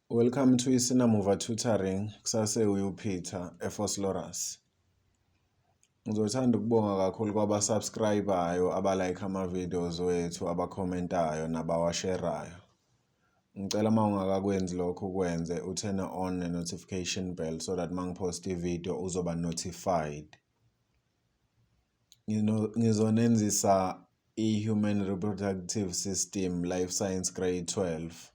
Welcome to Isinamuva Tutoring, kusase uPeter eVosloorus. Ngizothanda ukubonga kakhulu kwaba-subscribe-ayo, aba-like ama-videos wethu, abakhomentayo nabawasherayo. Ngicela uma ungakakwenzi lokho ukwenze u-turn on ne-notification bell so that uma ngiphosta i-video uzoba notified. Ngizonenzisa i-Human Reproductive System Life Science Grade 12,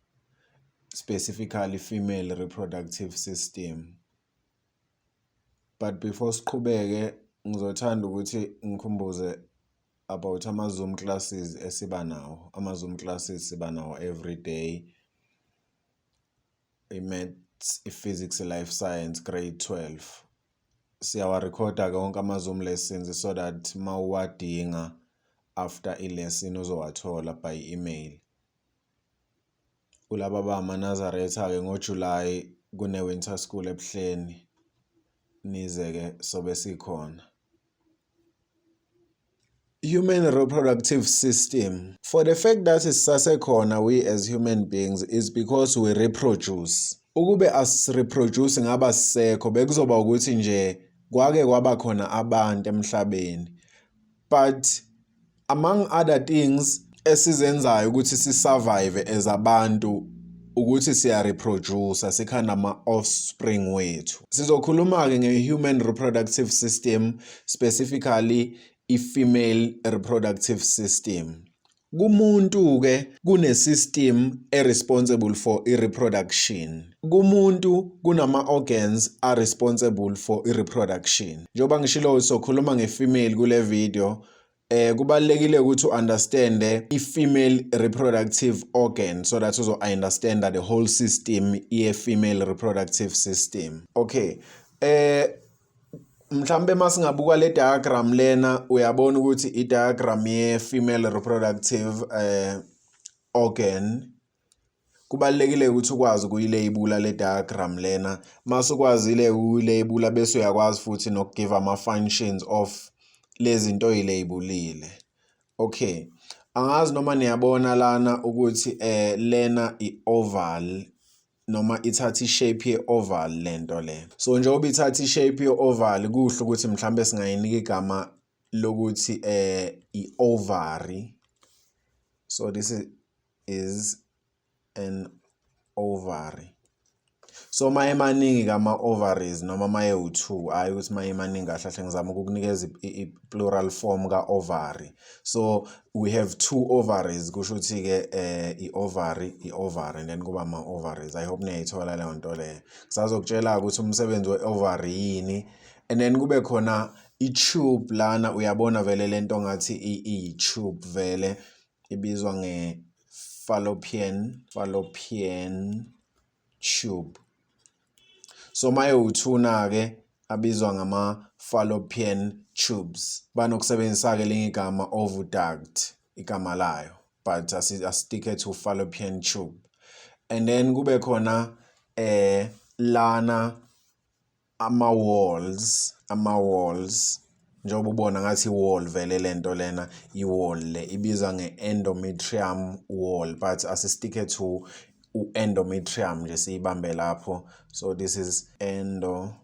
specifically female reproductive system. But before siqhubeke ngizothanda ukuthi ngikhumbuze about ama-Zoom classes esiba nawo. Ama-Zoom classes siba nawo every day. I-Maths, i-Physics, i-Life Science Grade 12. Siyawarekhoda-ke wonke ama-Zoom lessons so that uma uwadinga after i-lesson uzowathola by email. Kulaba abangamaNazaretha-ke ngoJuly kune-winter school eBuhleni, nize-ke sobe sikhona. Human reproductive system. For the fact that sisasekhona we as human beings is because we reproduce. Ukube asireproduce ngaba sisekho bekuzoba ukuthi nje kwake kwaba khona abantu emhlabeni. But among other things esizenzayo ukuthi si-survive as abantu ukuthi siya-reproduce sikhanda ama-offspring wethu. Sizokhuluma-ke nge-human reproductive system, specifically i-female reproductive system. Kumuntu-ke kune-system e-responsible for i-reproduction. Kumuntu kunama-organs a-responsible for i-reproduction. Njengoba ngishilo sokhuluma nge-female kule video, kubalulekile ukuthi u-understand i-female reproductive organ so that uzo understand the whole system ye-female reproductive system. Okay. Mhlambe masingabuka le diagram lena uyabona ukuthi i-diagram ye-female reproductive organ. Kubalulekile ukuthi ukwazi ukuyilabela le diagram lena. Masukwazile ukuyilabela bese uyakwazi futhi nokugive ama-functions of lezi zinto oyilabelile. Okay, angazi noma niyabona lana ukuthi lena i-oval noma ithatha i-shape ye-oval lento le. So njengoba ithatha i-shape ye-oval kuhle ukuthi mhlambe singayinika igama lokuthi i-ovary. So this is an ovary. So maye maningi kama ovaries noma maye u2, hayi ukuthi maye maningi kahle kahle ngizama ukukunikeza i-plural form ka ovary. So we have two ovaries, kusho ukuthi ke i-ovary, i-ovary and then kuba ama ovaries. I hope niyayithola leyo nto leyo. Ngisazokutshela ukuthi umsebenzi we-ovary yini and then kube khona i-tube lana, uyabona vele lento ngathi i-tube vele ibizwa nge-fallopian tube. So maye u2 ke abizwa ngama fallopian tubes. Banokusebenzisa ke linye igama oviduct igama layo, but asitike to fallopian tube. And then kube khona lana ama walls njengoba ubona ngathi wall vele lento lena i-wall le ibizwa nge-endometrium wall, but asistike to u-endometrium nje siyibambe lapho. So this is endometrium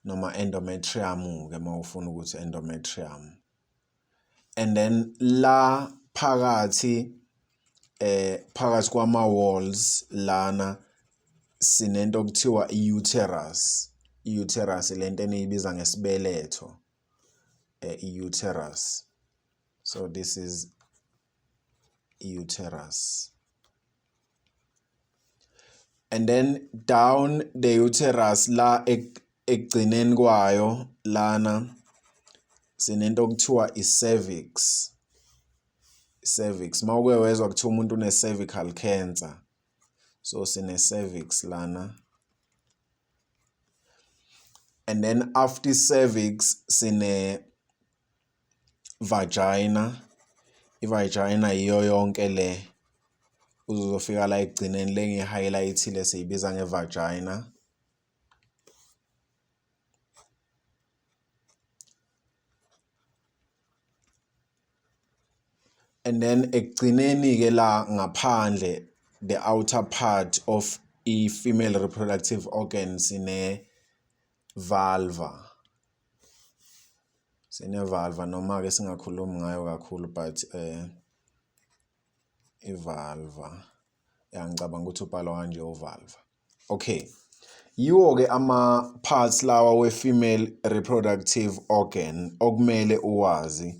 noma endometrium ke mawufuna ukuthi endometrium. And then la phakathi phakathi kwama walls lana sinento okuthiwa i-uterus. I-uterus lento eniyibiza ngesibeletho, i-uterus. So this is uterus. And then down the uterus la ekugcineni kwayo lana sinento okuthiwa i-cervix. Cervix mawuke wezwa kuthiwa umuntu une cervical cancer, so sine cervix lana. And then after cervix sine vagina. I-vagina yiyo yonke le uzofika la ekugcineni le ngiyi-highlight-ile siyibiza nge-vagina. And then ekugcineni ke la ngaphandle, the outer part of i-female reproductive organ, sine vulva, sine vulva, noma ke singakhulumi ngayo kakhulu, but i-vulva ya, ngicabanga ukuthi ubhalwa kanje u-vulva. Okay, yiwo ke ama parts lawa we-female reproductive organ okumele uwazi.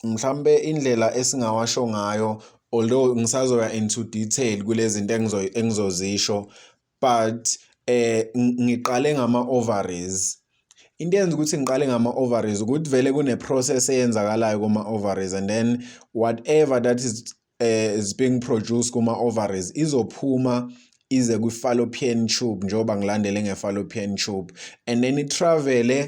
Mhlambe indlela esingawasho ngayo, although ngisazoya into detail kulezi zinto engizozisho, but ngiqale ngama ovaries. Into eyenza ukuthi ngiqale ngama ovaries ukuthi vele kune process eyenzakalayo kuma ovaries, and then whatever that is being produced kuma ovaries izophuma ize kwi-fallopian tube, njengoba ngilandele nge-fallopian tube, and then i-travel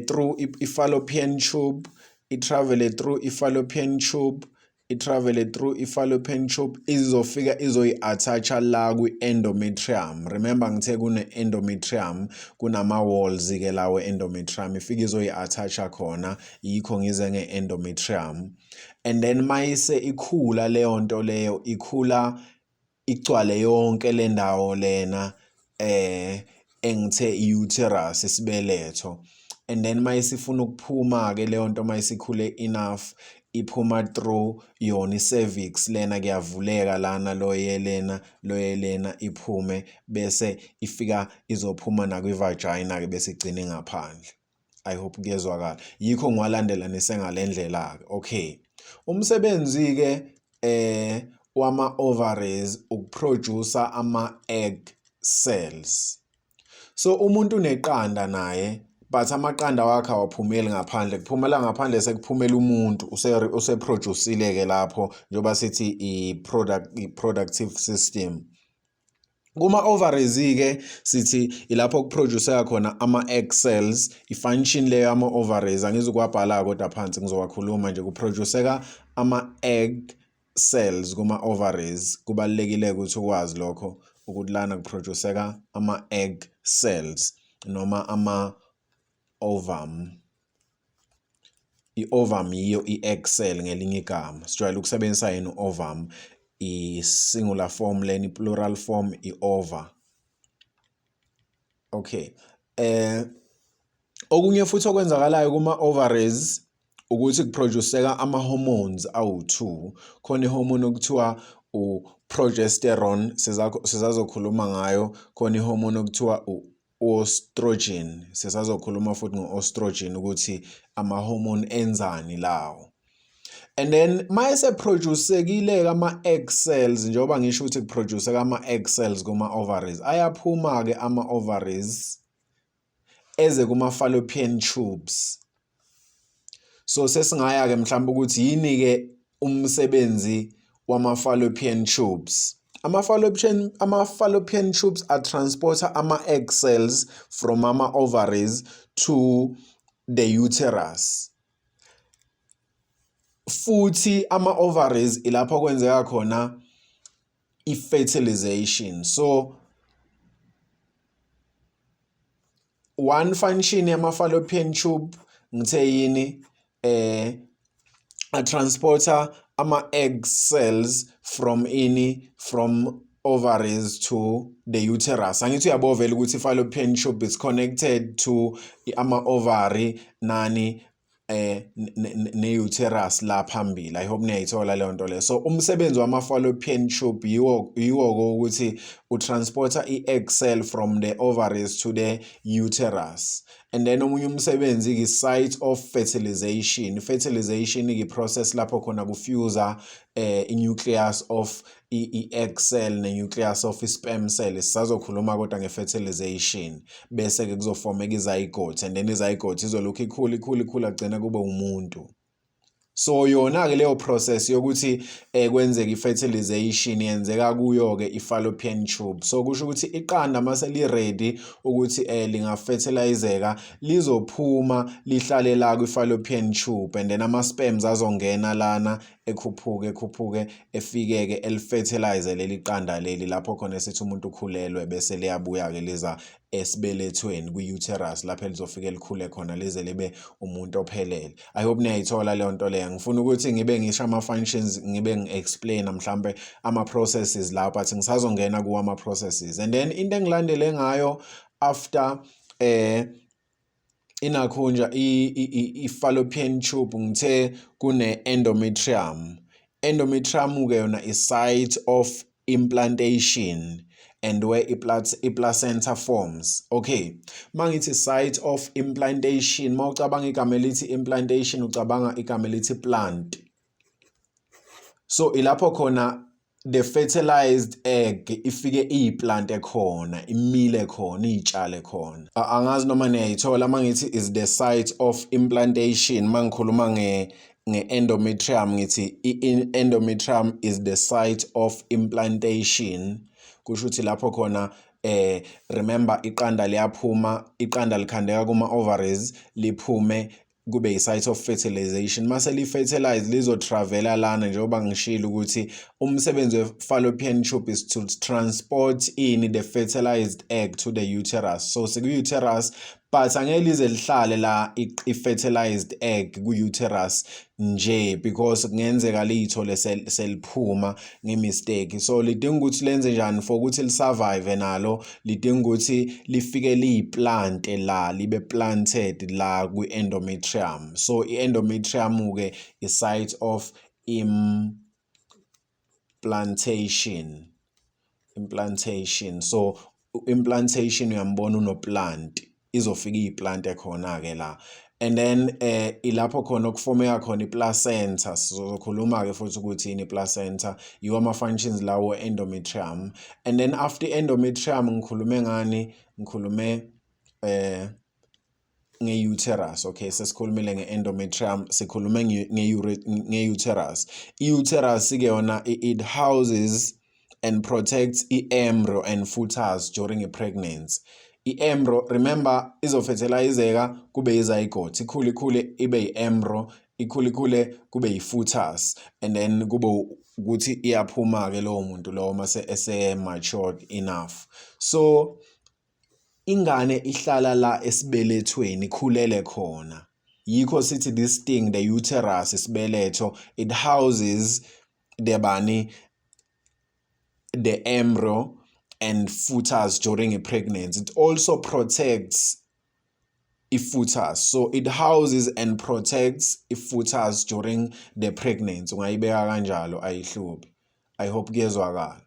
through i-fallopian tube, i-travel through i-fallopian tube, i-travel through i-fallopian tube, izofika izoyi-attacha la kwi-endometrium. Remember ngithe kune-endometrium, kunama-walls ke lawo endometrium, ifike izoyi-attacha khona, yikho ngize nge-endometrium. And then mayise ikhula leyo nto leyo, ikhula igcwale yonke le ndawo lena engithe uterus, isibeletho. And then mayisifuna ukuphuma ke leyo nto, mayisikhule enough, iphuma through yona i-cervix lena, kuyavuleka lana, loyelena loyelena, iphume bese ifika izophuma nakwi-vagina ke, bese igcine ngaphandle. I hope kuyezwakala, yikho ngiwalandelanise ngale ndlela ke. Okay, umsebenzi ke wama ovaries ukuproduce ama egg cells. So umuntu uneqanda naye, but amaqanda wakhe awaphumeli ngaphandle, kuphumela ngaphandle sekuphumela umuntu useproducile ke lapho, njengoba sithi i-productive system. Kuma ovaries ke sithi ilapho kuproduceka khona ama egg cells. I-function leyo yama ovaries angizukwabhala kodwa phansi, ngizowakhuluma nje. Kuproduceka ama egg cells kuma ovaries. Kubalulekile ukuthi ukwazi lokho, ukuthi lana kuproduceka ama egg cells noma ama ovum. I-ovum yiyo i-egg cell ngelinye igama, sijwayele ukusebenzisa yini ovum, i-singular form leni, plural form i-ova. Okay, okunye futhi okwenzakalayo kuma ovaries ukuthi kuproduceka ama hormones awu2. Khona ihormone okuthiwa u-progesterone, sizazokhuluma ngayo. Khona ihormone okuthiwa u-estrogen, sisazokhuluma futhi ngo-estrogen, ukuthi ama-hormone enzani lawo. And then mayese produce-ekile ama egg cells, njengoba ngisho ukuthi kuproduce ama egg cells kuma ovaries, ayaphuma ke ama ovaries eze kuma fallopian tubes. So sesingaya ke mhlawumbe ukuthi yini ke umsebenzi wama fallopian tubes. Ama fallopian tubes are transporter ama egg cells from ama ovaries to the uterus. Futhi ama ovaries ilapho kwenzeka khona i-fertilization. So one function yama fallopian tube ngithe yini? A transporter ama egg cells from ini, from ovaries to the uterus. Angithi uyabo vele ukuthi fallopian tube is connected to ama ovary nani ne-uterus la phambili. I hope niyayithola leyo nto leyo. So umsebenzi wama fallopian tube yiwo ukuthi utransporta i-egg cell from the ovaries to the uterus. And then omunye umsebenzi i-site of fertilization. Fertilization i-process lapho khona kufusa i-nucleus of i-egg cell ne-nucleus of i-sperm cell. Sisazokhuluma kodwa nge-fertilization, bese ke kuzofomeka i-zygote, and then i-zygote izolokhu ikhula, ikhula, ikhula, kugcina kube umuntu. So yona ke leyo process yokuthi kwenzeka i-fertilization yenzeka kuyo ke i-fallopian tube. So kusho ukuthi iqanda mase li ready ukuthi lingafertilizeka, lizophuma lihlale la kwi-fallopian tube, and then ama sperms azongena lana. Ekhuphuke, ekhuphuke, efike-ke elifertilize leli qanda leli, lapho khona esithi umuntu ukhulelwe, bese liyabuya-ke liza esibelethweni kwi-uterus, lapho elizofike likhule khona lize libe umuntu ophelele. I hope niyayithola leyo nto leyo. Ngifuna ukuthi ngibe ngisho ama-functions, ngibe ngi-explain mhlambe ama-processes la, but ngisazongena kuwo ama-processes. And then into engilandele ngayo after inakhunja i-fallopian tube, ngithe kune-endometrium. Endometrium-ke yona i-site of implantation and where i-placenta forms. Okay, mangithi site of implantation, mawucabanga igama elithi implantation, ucabanga igama elithi plant. So ilapho khona the fertilized egg ifike iyiplant ekhona, imile khona, iy'tshale khona. Angazi noma niyayithola mangithi is the site of implantation. Mangikhuluma nge-endometrium, ngithi i-endometrium is the site of implantation, kusho ukuthi lapho khona, remember, iqanda liyaphuma, iqanda likhandeka kuma ovaries, liphume kube i-site of fertilization. Mase li-fertilize, lizotravela lana, njengoba ngishilo ukuthi umsebenzi we-fallopian tube is to transport in the fertilized egg to the uterus. So siku-uterus, but angeke lize lihlale la i-fertilized egg ku-uterus nje, because kungenzeka liyithole seliphuma nge-mistake. So lidinga ukuthi lenze njani for ukuthi lisurvive nalo? Lidinga ukuthi lifike liyiplante la, libe planted la kwi-endometrium. So i-endometrium-ke i-site of implantation, implantation. So implantation, uyambona unoplant, izofika iyiplant ekhona-ke la. And then ilapho khona okufomeka khona iplacenta. Sizokhuluma ke futhi ukuthi yini iplacenta, yiwo ama functions lawo endometrium. And then after endometrium ngikhulume ngani? Ngikhulume nge-uterus. Okay, sesikhulumile nge-endometrium, sikhulume nge-uterus. I-uterus ke yona, it houses and protects i-embryo and fetus during a pregnancy. I-embryo, remember, izofertilizeka kube i-zygote, ikhule, ikhule, ibe i-embryo, ikhule, ikhule, kube i-fetus, and then kube ukuthi iyaphuma ke lowo muntu lowo mase ese matured enough. So ingane ihlala la esibelethweni, ikhulele khona. Yikho sithi this thing, the uterus, isibeletho, it houses the bani, the embryo and fetus during a pregnancy. It also protects i-fetus. So it houses and protects i-fetus during the pregnancy. Ungayibeka kanjalo, ayihluphi. I hope kuyezwakala.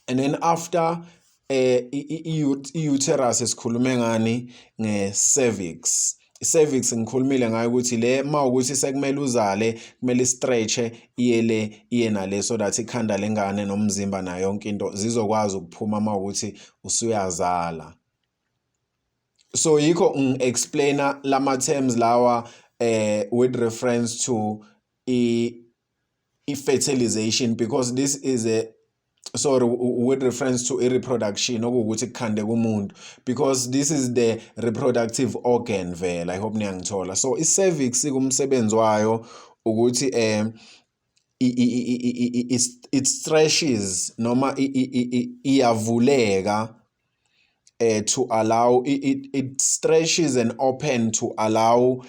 And then after i-uterus sikhulume ngani? Nge-cervix. I-cervix ngikhulumile ngayo ukuthi le mawukuthi sekumele uzale, kumele istretche iye le, iye nale, so that ikhanda lengane nomzimba nayo yonke into zizokwazi ukuphuma mawukuthi usuyazala. So yikho ngi-explainer lama terms lawa with reference to i-fertilization, because this is a, sorry, with reference to i-reproduction, okuwukuthi kukhande kumuntu, because this is the reproductive organ vele. I hope niyangithola. So i-cervix kumsebenzi wayo ukuthi it stretches noma iyavuleka to allow it stretches and open to allow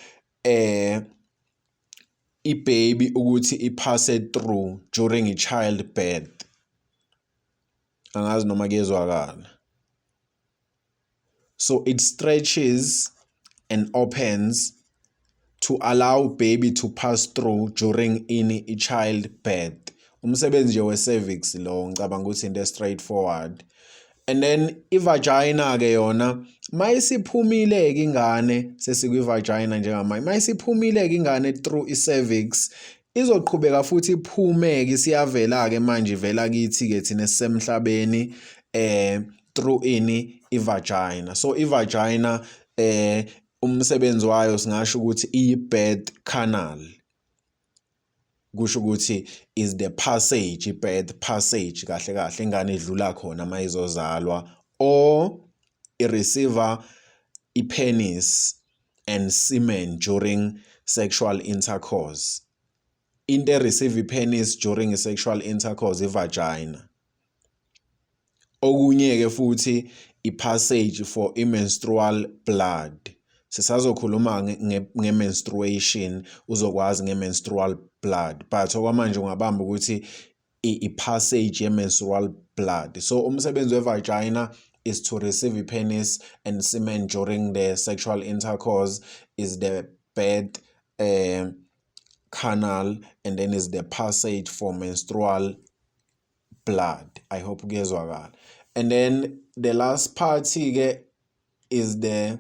ibaby ukuthi ipasse through during i-child birth. Angazi noma kuyezwakala. So it stretches and opens to allow baby to pass through during ini, i-child birth. Umsebenzi nje we-cervix lo, ngicabanga ukuthi into straightforward. And then i-vagina ke yona, mayisiphumile ke ingane, sesikwi-vagina njengamanje, mayisiphumile ke ingane through i-cervix, izoqhubeka futhi iphume ke, siyavela ke manje, ivela kithi ke thina esisemhlabeni through ini, i-vagina. So i-vagina umsebenzi wayo singasho ukuthi i-birth canal, kusho ukuthi is the passage, i-birth passage kahle kahle, ingane idlula khona mayizozalwa or i-receive i-penis and semen during sexual intercourse. Into e-receive i-penis during sexual intercourse, i-vagina. Okunye-ke futhi, i-passage for i-menstrual blood. Sisazokhuluma nge-menstruation, uzokwazi nge-menstrual blood, but okwamanje ungabamba ukuthi i-passage ye-menstrual blood. So umsebenzi we-vagina is to receive i-penis and semen during the sexual intercourse, is the birth canal, and then is the passage for menstrual blood. I hope kuyezwakala. And then the last part ke is the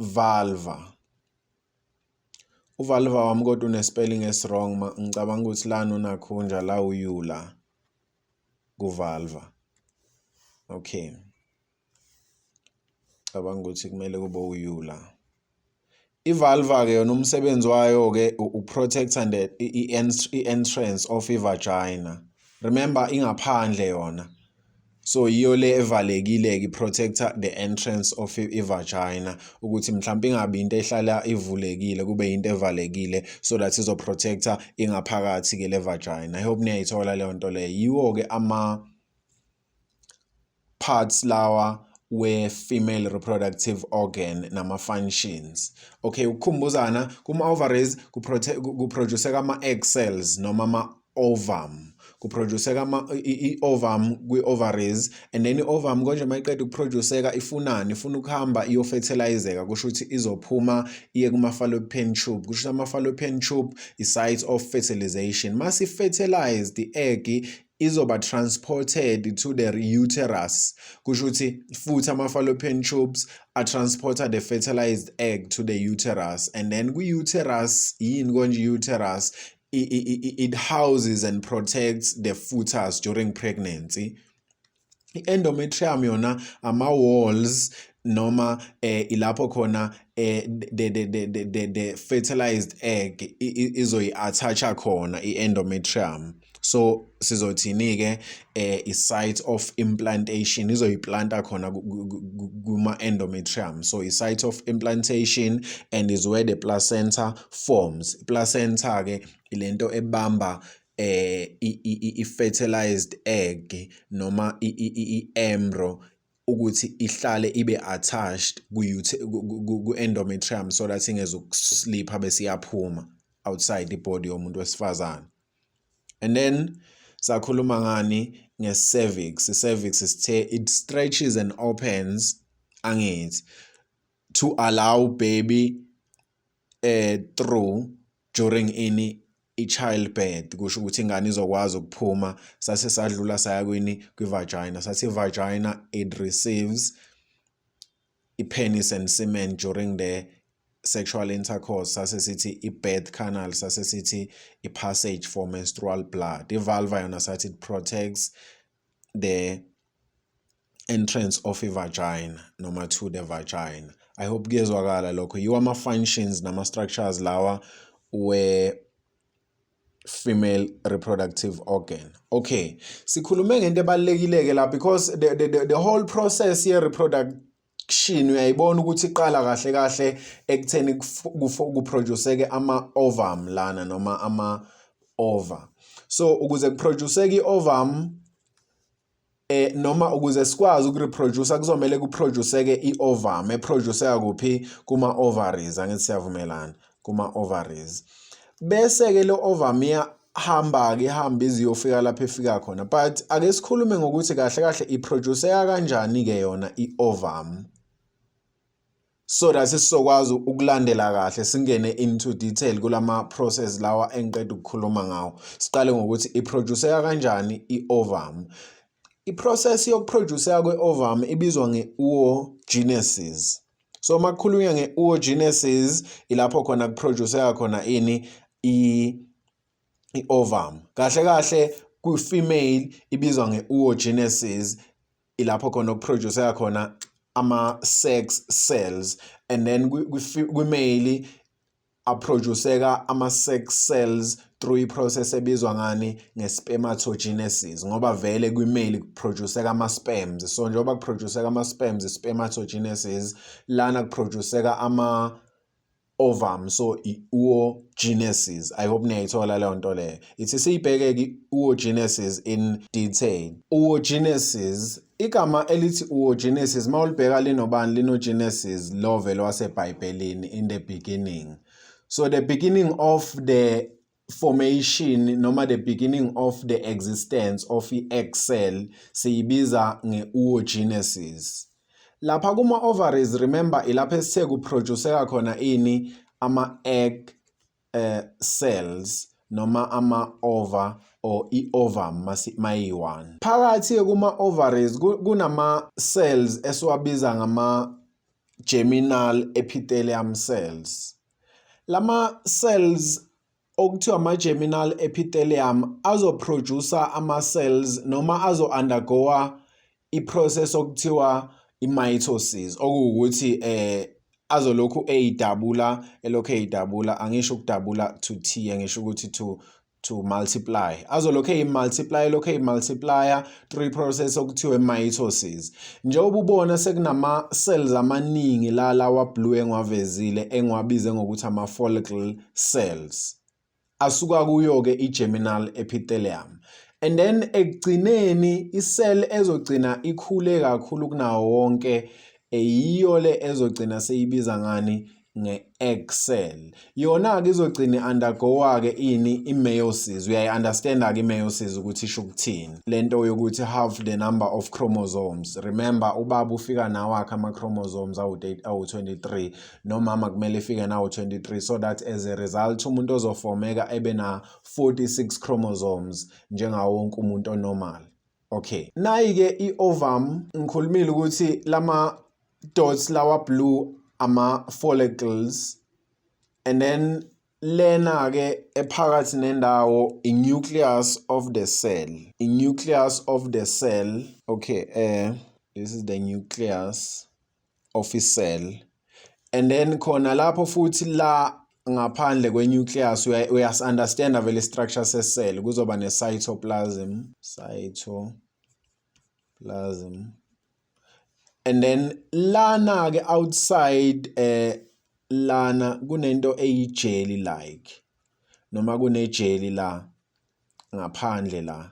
vulva. Uvulva wami kodwa une-spelling esi-wrong, ngicabanga ukuthi lana unakhunja la uyula kuvulva. Okay, cabanga ukuthi kumele kube uyula. I-vulva ke yona, umsebenzi wayo ke u-protect the i-entrance of i-vagina. Remember, ingaphandle yona, so yiyo le evalekile ke, i-protecta the entrance of i-vagina, ukuthi mhlawumbe ingabi into ehlala ivulekile, kube into evalekile so that izoprotecta ingaphakathi ke le vagina. I hope niyayithola leyo nto leyo. Yiwo ke ama parts lawa we-female reproductive organ nama-functions. Okay, ukukhumbuzana, kuma-ovaries kuproduceka ama-egg cells noma ama-ovum. Kuproduceka i-ovum kwi-ovaries, and then i-ovum konje mayiqeda ukuproduceka ifunani? Ifuna ukuhamba iyofertilizeka. Kusho ukuthi izophuma iye kuma-fallopian tube. Kusho ukuthi ama-fallopian tube i-site of fertilization. Masi-fertilized i-egg, izoba transported to the uterus. Kusho ukuthi futhi ama-fallopian tubes atransporta the fertilized egg to the uterus. And then kwi-uterus, yini konje uterus? It houses and protects the fetus during pregnancy. I-endometrium yona ama-walls noma ilapho khona the fertilized egg izoyi-attacha khona i-endometrium. So sizothini ke? I-site of implantation, izoyiplanta khona kuma endometrium. So i-site of implantation and is where the placenta forms. Placenta ke ilento ebamba i-fertilized egg noma i-embryo ukuthi ihlale ibe attached ku-endometrium so that ingezukuslipha bese iyaphuma outside ibody yomuntu wesifazane. And then sakhuluma ngani? Nge-cervix. I-cervix sithe it stretches and opens, angithi, to allow baby through during ini? I-childbirth. Kusho ukuthi ingane izokwazi ukuphuma. Sase sadlula saya kwini? Kwi-vagina. Sathi i-vagina, it receives i-penis and semen during the sexual intercourse. Sase sithi i-birth canal, sase sithi i-passage for menstrual blood. I-vulva yona sathi it protects the entrance of i-vagina noma to the vagina. I hope kuyezwakala lokho. Yiwo ama-functions nama-structures lawa we female reproductive organ. Okay, sikhulume ngento ebalulekile ke la, because the whole process ye reproduction uyayibona ukuthi iqala kahle kahle ekutheni kuproduceke ama ovum lana noma ama ova. So ukuze kuproduceke i-ovum noma ukuze sikwazi ukureproduce, kuzomela kuproduceke i-ovum eproduceka kuphi? Kuma ovaries, angithi siyavumelana? Kuma ovaries. Bese ke lo ovum iyahamba ke, ihamba iziyofika lapho efika khona. But ake sikhulume ngokuthi kahle kahle iproduceka kanjani ke yona i-ovum so that sizokwazi ukulandela kahle, singene into detail kulama process lawa engiqeda ukukhuluma ngawo. Siqale ngokuthi iproduceka kanjani i-ovum. I-process yokuproduceka kwe-ovum ibizwa nge-oogenesis. So makukhulunywa nge-oogenesis, ilapho khona kuproduceka khona ini? I-ovum. Kahle kahle kwi-female ibizwa nge-oogenesis, ilapho khona okuproduceka khona ama-sex cells, and then kwi-male aproduceka ama-sex cells through i-process ebizwa ngani? Nge-spermatogenesis, ngoba vele kwi-male kuproduceka ama-sperms. So njengoba kuproduceka ama-sperms, spermatogenesis, lana kuproduceka ama ovum, so i-oogenesis. I hope niyayithola leyo nto leyo. Ithi siyibheke-ke i-oogenesis in detail. Oogenesis, igama elithi oogenesis uma ulibheka linobani? Linogenesis lo vele waseBhayibhelini, in the beginning. So the beginning of the formation noma the beginning of the existence of i-egg cell siyibiza nge-oogenesis. Lapha kuma-ovaries, remember, ilapho esithe kuproduceka khona ini? Ama-egg cells noma ama-ova or i-ovum mayi-one. Phakathi kuma-ovaries kunama-cells esiwabiza ngama-germinal epithelium cells. Lama cells okuthiwa ama-germinal epithelium azoproducer ama-cells noma azo-undergoa i-process okuthiwa i-mitosis, okuwukuthi azolokhu eyidabula, elokhu eyidabula. Angisho ukudabula to t, ngisho ukuthi to multiply. Azolokhu eyi-multiply, elokhu eyi-multiplya through i-process okuthiwa mitosis. Njengoba ubona sekunama-cells amaningi la lawa blue engiwavezile, engiwabize ngokuthi ama-follicle cells, asuka kuyo-ke i-germinal epithelium. And then ekugcineni i-cell ezogcina ikhule kakhulu kunawo wonke eyiyo le ezogcina seyibiza ngani? Nge-egg cell. Yona-ke izogcina i-undergoa-ke ini? I-meiosis. Uyayi-understanda-ke i-meiosis ukuthi isho ukuthini, lento yokuthi half the number of chromosomes. Remember, ubaba ufika nawakhe ama-chromosomes awu-23, nomama kumele efike nawu-23, so that as a result umuntu ozofomeka ebe na 46 chromosomes njengawo wonke umuntu onormal. Okay, nayi-ke i-ovum. Ngikhulumile ukuthi lama dots lawa blue ama follicles, and then lena ke ephakathi nendawo i-nucleus of the cell, i-nucleus of the cell. Okay, this is the nucleus of a cell, and then khona lapho futhi la ngaphandle kwe-nucleus, uyas-understanda vele structure se-cell, kuzoba ne-cytoplasm, cytoplasm. And then lana ke outside lana kunento eyi-jelly like, noma kune-jelly la ngaphandle la.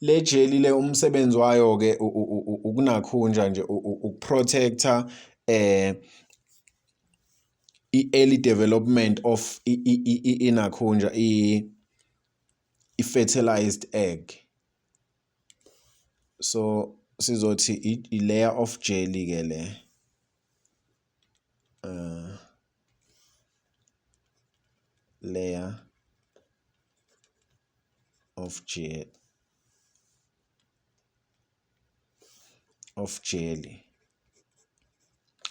Le jelly le umsebenzi wayo ke ukunakhunja nje, ukuprotecta i-early development of inakhunja i-fertilized egg. So sizothi i-layer of jelly ke le, layer of jelly.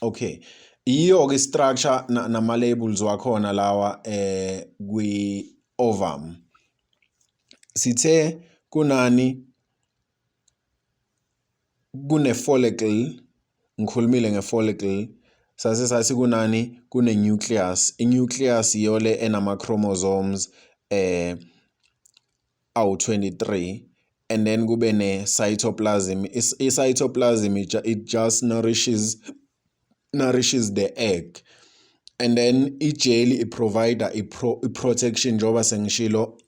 Okay, iyo ke structure nama labels wakhona lawa kwi ovum. Sithe kunani? Kune follicle, ngikhulumile nge-follicle. Sase sathi kunani? Kune nucleus. I-nucleus iyo le enama chromosomes awu-23, and then kube ne-cytoplasm. I-cytoplasm, it just nourishes the egg, and then i-jelly i-provide i-protection, njengoba sengishilo,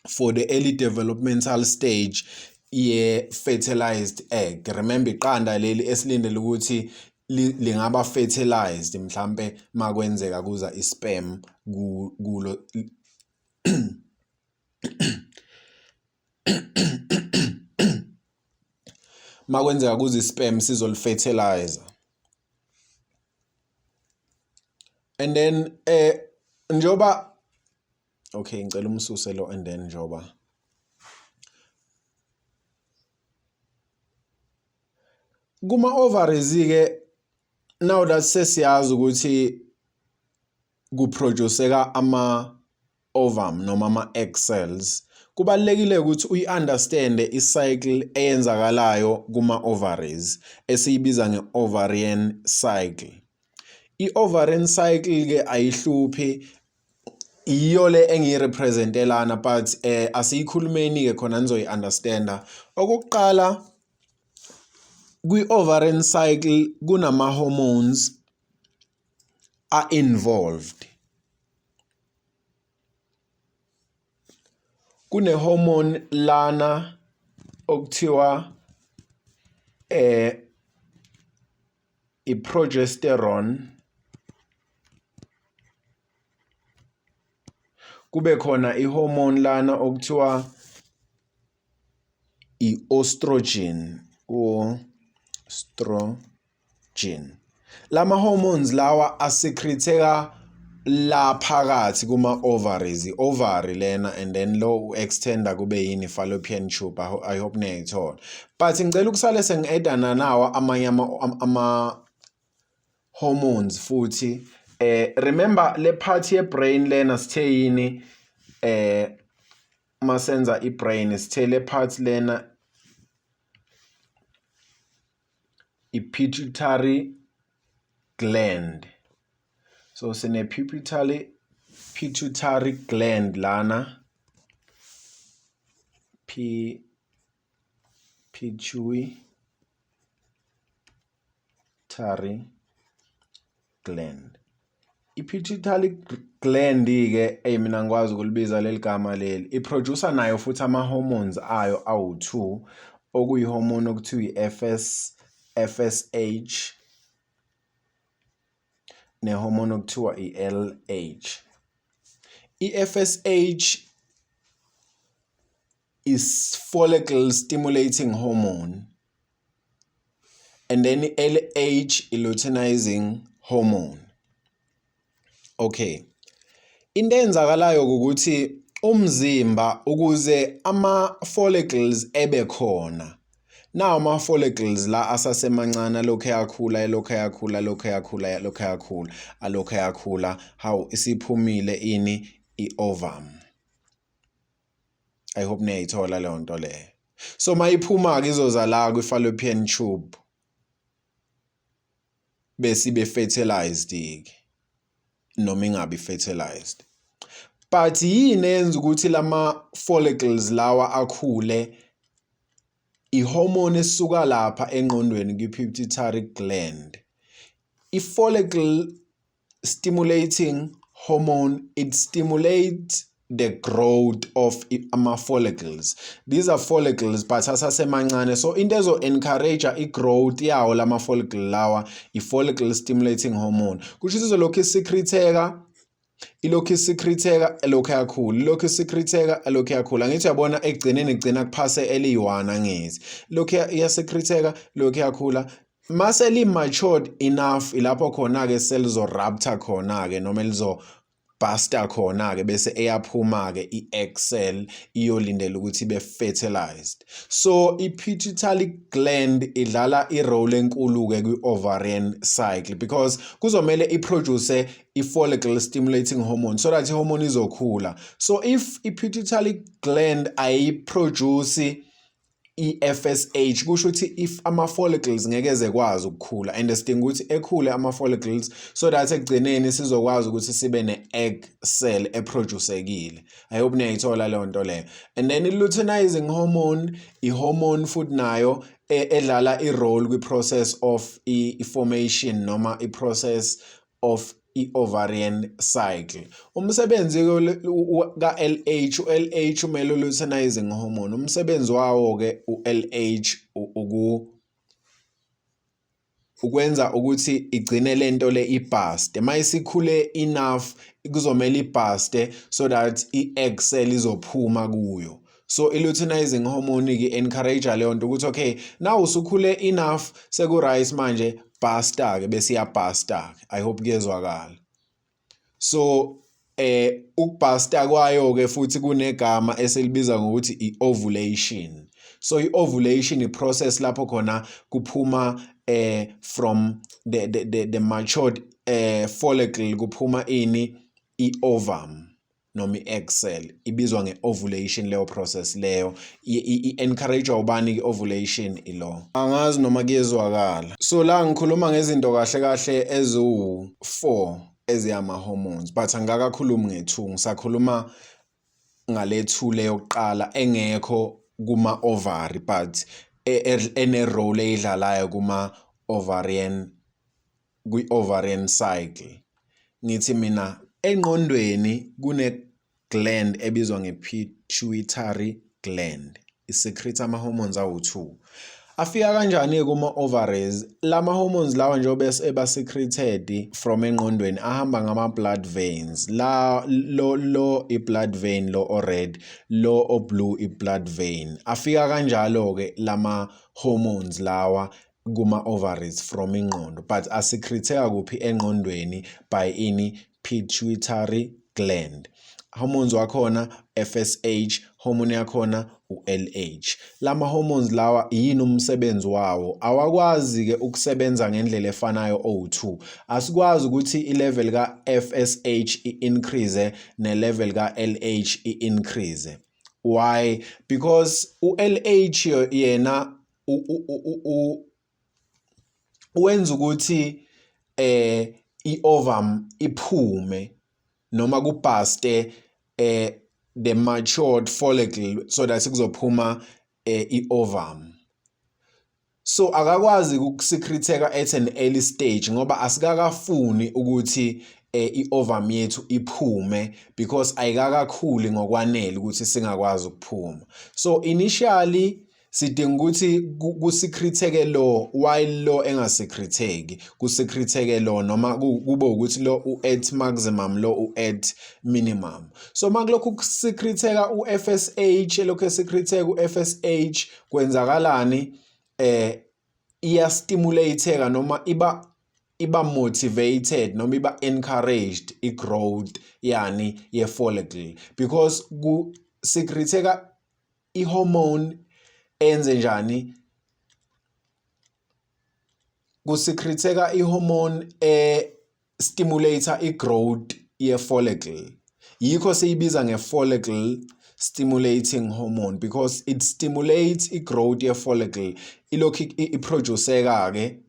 for the early developmental stage ye-fertilized egg. Remember, iqanda leli esilindele ukuthi lingaba fertilized mhlambe makwenzeka kuza i-sperm kulo. Makwenzeka kuza i-sperm, sizoli-fertilize. And then njoba, okay, ngicela umsuse lo. And then njoba kuma ovaries ke, now that sesiyazi ukuthi kuproduceka ama ovum noma ama egg cells, kubalulekile ukuthi uyi-understande i-cycle eyenzakalayo kuma-ovaries esiyibiza nge-ovarian cycle. I-ovarian cycle ke ayihluphi, iyo le engiyirepresentelana, but asiyikhulumeni ke khona nizoyi-understanda. Okokuqala, kwi-ovarian cycle kunama hormones. a-involved. Kune-hormone lana okuthiwa i-progesterone, kube khona i-hormone lana okuthiwa i-oestrogen, o-strogen. Lama hormones lawa asecreteka la phakathi kuma ovaries, i-ovary lena, and then lo u-extenda kube yini, fallopian tube. I hope niyayithola, but ngicela ukusale sengi-adda nanawa amanye ama hormones futhi. Remember le part ye brain lena sithe yini? Masenza i-brain sithe le part lena i-pituitary gland. So sine pituitary gland lana, P pituitary gland. I-pituitary gland-ke, eyi mina ngikwazi ukulibiza leli gama leli, i-producer nayo futhi ama-hormones ayo awu-2, okuyi-hormone okuthiwa i-FS FSH ne-hormone okuthiwa i-LH. I-FSH is follicle stimulating hormone, and then i-LH i-luteinizing hormone. Okay, into eyenzakalayo ukuthi umzimba, ukuze ama-follicles ebe khona, nawo ama-follicles la asasemancane alokhu eyakhula, elokhu eyakhula, alokhu eyakhula, alokhu eyakhula, alokhu eyakhula. Hawu, isiphumile ini? I-ovum. I hope niyayithola leyo nto leyo. So mayiphuma-ke izoza la kwi-fallopian tube bese ibe fertilized-ke noma ingabi fertilized. But yini eyenza ukuthi lama follicles lawa akhule? I-hormone esuka lapha engqondweni kwi-pituitary gland. I-follicle stimulating hormone, it stimulates the growth of ama-follicles. These are follicles, but asasemancane, so into ezo-encourage i-growth yawo lama follicle lawa i-follicle stimulating hormone. Kusho ukuthi izolokhu isecreteka, ilokhu isecreteka, elokhu yakhula, ilokhu isecreteka, elokhu yakhula. Ngithi uyabona, ekugcineni igcina kuphase eliyi-1. Angithi lokhu iyasecreteka, lokhu yakhula, mase li-matured enough, ilapho khona-ke selizo-rupture khona-ke noma elizo bursta khona-ke, bese eyaphuma-ke i-egg cell iyolindela ukuthi ibe fertilized. So i-pituitary gland idlala i-role enkulu-ke kwi-ovarian cycle because kuzomele i-produce i-follicle stimulating hormone so that i-hormone izokhula. So if i-pituitary gland ayiproduce i-FSH, kusho ukuthi if ama-follicles ngeke zekwazi ukukhula, and sidinga ukuthi ekhule ama-follicles so that ekugcineni sizokwazi ukuthi sibe ne-egg cell eproducekile. I hope niyayithola leyo nto leyo. And then i-luteinizing hormone, i-hormone futhi nayo edlala i-role kwi-process of i-formation noma i-process of i-ovarian cycle. Umsebenzi ka-LH, u-LH umele luteinizing hormone. Umsebenzi wawo-ke u-LH ukwenza ukuthi igcine lento le iburste. Mayisikhule enough, kuzomela iburste so that i-egg cell izophuma kuyo. So i-luteinizing hormone ke encourage leyo nto ukuthi okay, now usukhule enough, seku-right manje, bursta ke, bese iyabursta ke. I hope kuyezwakala. So ukubursta kwayo ke futhi kunegama eselibiza ngokuthi i-ovulation. So i-ovulation i-process lapho khona kuphuma from the matured follicle, kuphuma ini? I-ovum noma i-egg cell. Ibizwa nge-ovulation leyo process leyo. I-encourage ubani i-ovulation? Ilo angazi noma kuyezwakala. So la ngikhuluma ngezinto kahle kahle eziwu-4 eziyama-hormones, but angikakakhulumi nge-2, ngisakhuluma ngale 2 leyo yokuqala engekho kuma-ovary but ene-role eyidlalayo kuma-ovarian, kwi-ovarian cycle. Ngithi mina engqondweni kune gland ebizwa nge-pituitary gland, i-secrete ama-hormones awu-2. Afika kanjani-ke kuma-ovaries? Lama hormones lawa njengoba eba secreted from engqondweni ahamba ngama-blood veins. La lo i-blood vein lo o-red, lo o-blue i-blood vein. Afika kanjalo-ke lama hormones lawa kuma-ovaries from ingqondo, but asecreteka kuphi engqondweni? By ini? Pituitary gland. Hormones wakhona FSH, hormone yakhona u-LH. Lama hormones lawa yini umsebenzi wawo? Awakwazi ke ukusebenza ngendlela efanayo o2. Asikwazi ukuthi i-level ka-FSH i-increase ne-level ka-LH i-increase. Why? Because u-LH yena wenza ukuthi i-ovum iphume noma kuburste the matured follicle so that kuzophuma i-ovum. So akakwazi ukusecreteka at an early stage ngoba asikakafuni ukuthi i-ovum yethu iphume because ayikakakhuli ngokwanele ukuthi singakwazi ukuphuma. So initially sidinga ukuthi kusecreteke lo while lo engasecreteki, kusecreteke lo noma kube ukuthi lo u-at maximum, lo u-at minimum. So makulokhu kusecreteka u-FSH, elokhu esecreteka u-FSH, kwenzakalani? Iyastimulate-eka noma iba motivated noma iba encouraged i-growth yani ye-follicle because ku secreteka i-hormone enze njani? Kusecreteka i-hormone e stimulate i-growth ye-follicle. Yikho siyibiza nge-follicle stimulating hormone because it stimulates i-growth ye-follicle. Ilokhu iproduceka ke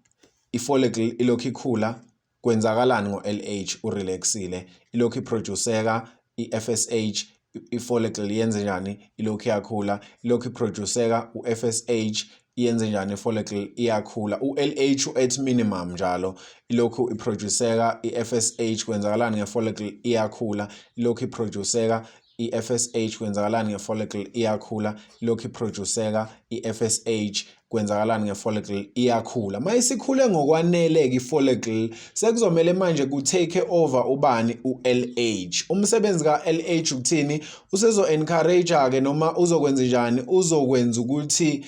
i-follicle, ilokhu ikhula. Kwenzakalani ngo-LH? Urelaxile. Ilokhu iproduceka i-FSH, i-follicle yenze njani? Ilokhu iyakhula. Ilokhu iproduceka u-FSH, iyenze njani i-follicle? Iyakhula. U-LH u-at minimum njalo. Ilokhu iproduceka i-FSH, kwenzakalani nge-follicle? Iyakhula. Ilokhu iproduceka i-FSH, kwenzakalani nge-follicle? Iyakhula. Ilokhu iproduceka i-FSH, kwenzakalani nge-follicle? Iyakhula. Mayisikhule ngokwanele-ke i-follicle, sekuzomele manje ku-take over ubani? U-LH. Umsebenzi ka-LH ukuthini? Usezo-encourage-ke noma uzokwenza njani? Uzokwenza ukuthi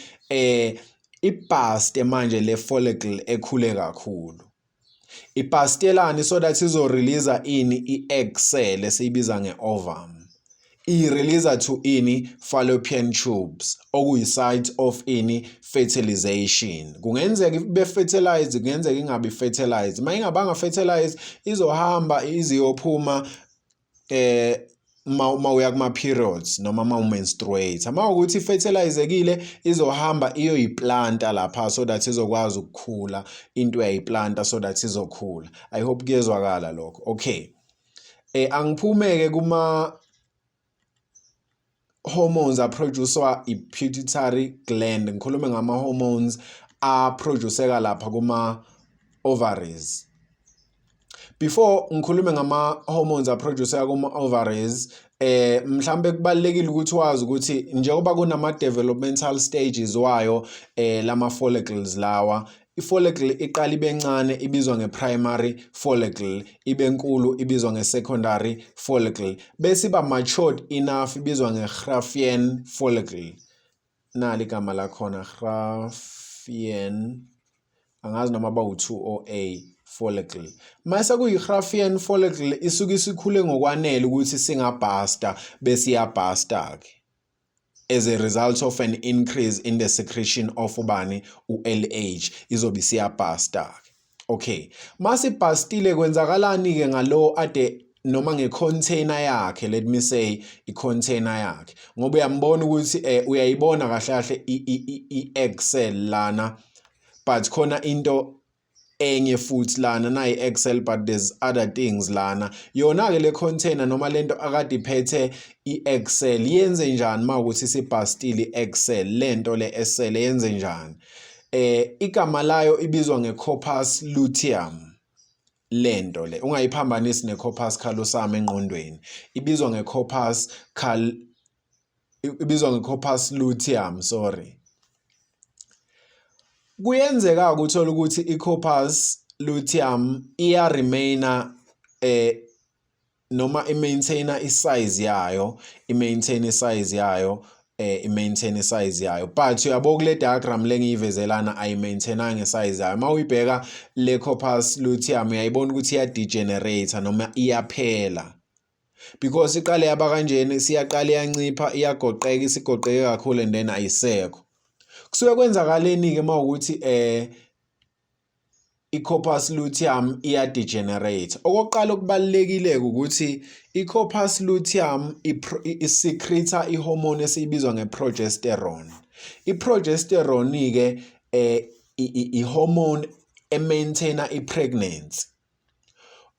iburste manje le follicle ekhule kakhulu. Iburstelani? So that izo-release ini? I-egg cell esiyibiza nge-ovum. I-release to ini? Fallopian tubes, okuyi-site of ini? Fertilization. Kungenzeka ibe fertilized, kungenzeka ingabi fertilized. Uma ingabanga fertilized, izohamba iziyophuma ma uya kuma periods noma ma umenstruate. Uma ukuthi fertilizekile, izohamba iyoyiplanta lapha so that izokwazi ukukhula into uyayiplanta so that izokhula. I hope kuyezwakala lokho. Okay, angiphumeke kuma hormones aproducwa i-pituitary gland, ngikhulume ngama hormones aproduceka lapha kuma ovaries. Before ngikhulume ngama hormones aproduceka kuma ovaries, mhlambe kubalekile ukuthi wazi ukuthi njengoba kunama developmental stages wayo lama follicles lawa, i-follicle iqala ibe ncane, ibizwa nge-primary follicle, ibe nkulu, ibizwa nge-secondary follicle, bese iba matured enough, ibizwa nge-Graafian follicle. Nali igama lakhona, Graafian, angazi noma bawu-2 o A follicle. Mase kuyi-Graafian follicle, isuke isikhule ngokwanele ukuthi singabursta, bese iyabursta ke as a result of an increase in the secretion of ubani? U-LH. Izobe isiyabursta ke. Okay, masiburstile, kwenzakalani ke ngalo ade noma ngecontainer yakhe? Let me say i-container yakhe, ngoba uyambona ukuthi uyayibona kahle kahle i-egg cell lana, but khona into enye futhi lana nayi egg cell, but there's other things lana. Yona ke le container noma lento akade iphethe i-egg cell yenze njani mawukuthi isiburstile i-egg cell? Lento le esele yenze njani? Igama layo ibizwa nge-corpus luteum. Lento le ungayiphambanisi ne-corpus callosum engqondweni, ibizwa nge-corpus cal ibizwa nge-corpus luteum, sorry. Kuyenzeka ukuthola ukuthi i-corpus luteum iya-remaina noma i-maintaina i-size yayo, i-maintain i-size yayo, i-maintain i-size yayo, but uyabo kule diagram lengiyivezelana ayi-maintainanga i-size yayo. Uma uyibheka le corpus luteum, uyayibona ukuthi iya-degenerate noma iyaphela, because iqale yaba kanjeni, siyaqala iyancipha, iyagoqeka, isigoqeke kakhulu and then ayisekho. Kusuke kwenzakaleni-ke uma ukuthi i-corpus luteum iya-degenerate? Okokuqala okubalulekile ukuthi i-corpus luteum isecreta i-hormone esiyibizwa nge-progesterone. I-progesterone-ke i-hormone emaintaina i-pregnancy.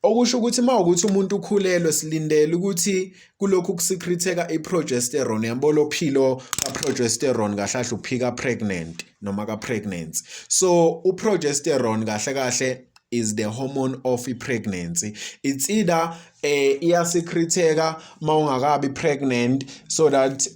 Okusho ukuthi uma ukuthi umuntu ukhulelwe, silindele ukuthi kulokhu kusecreteka i-progesterone, yabo, lo philo ka-progesterone kahle kahle uphika pregnant noma ka-pregnancy. So u-progesterone kahle kahle is the hormone of i-pregnancy. It's either iyasecreteka mawungakabi pregnant so that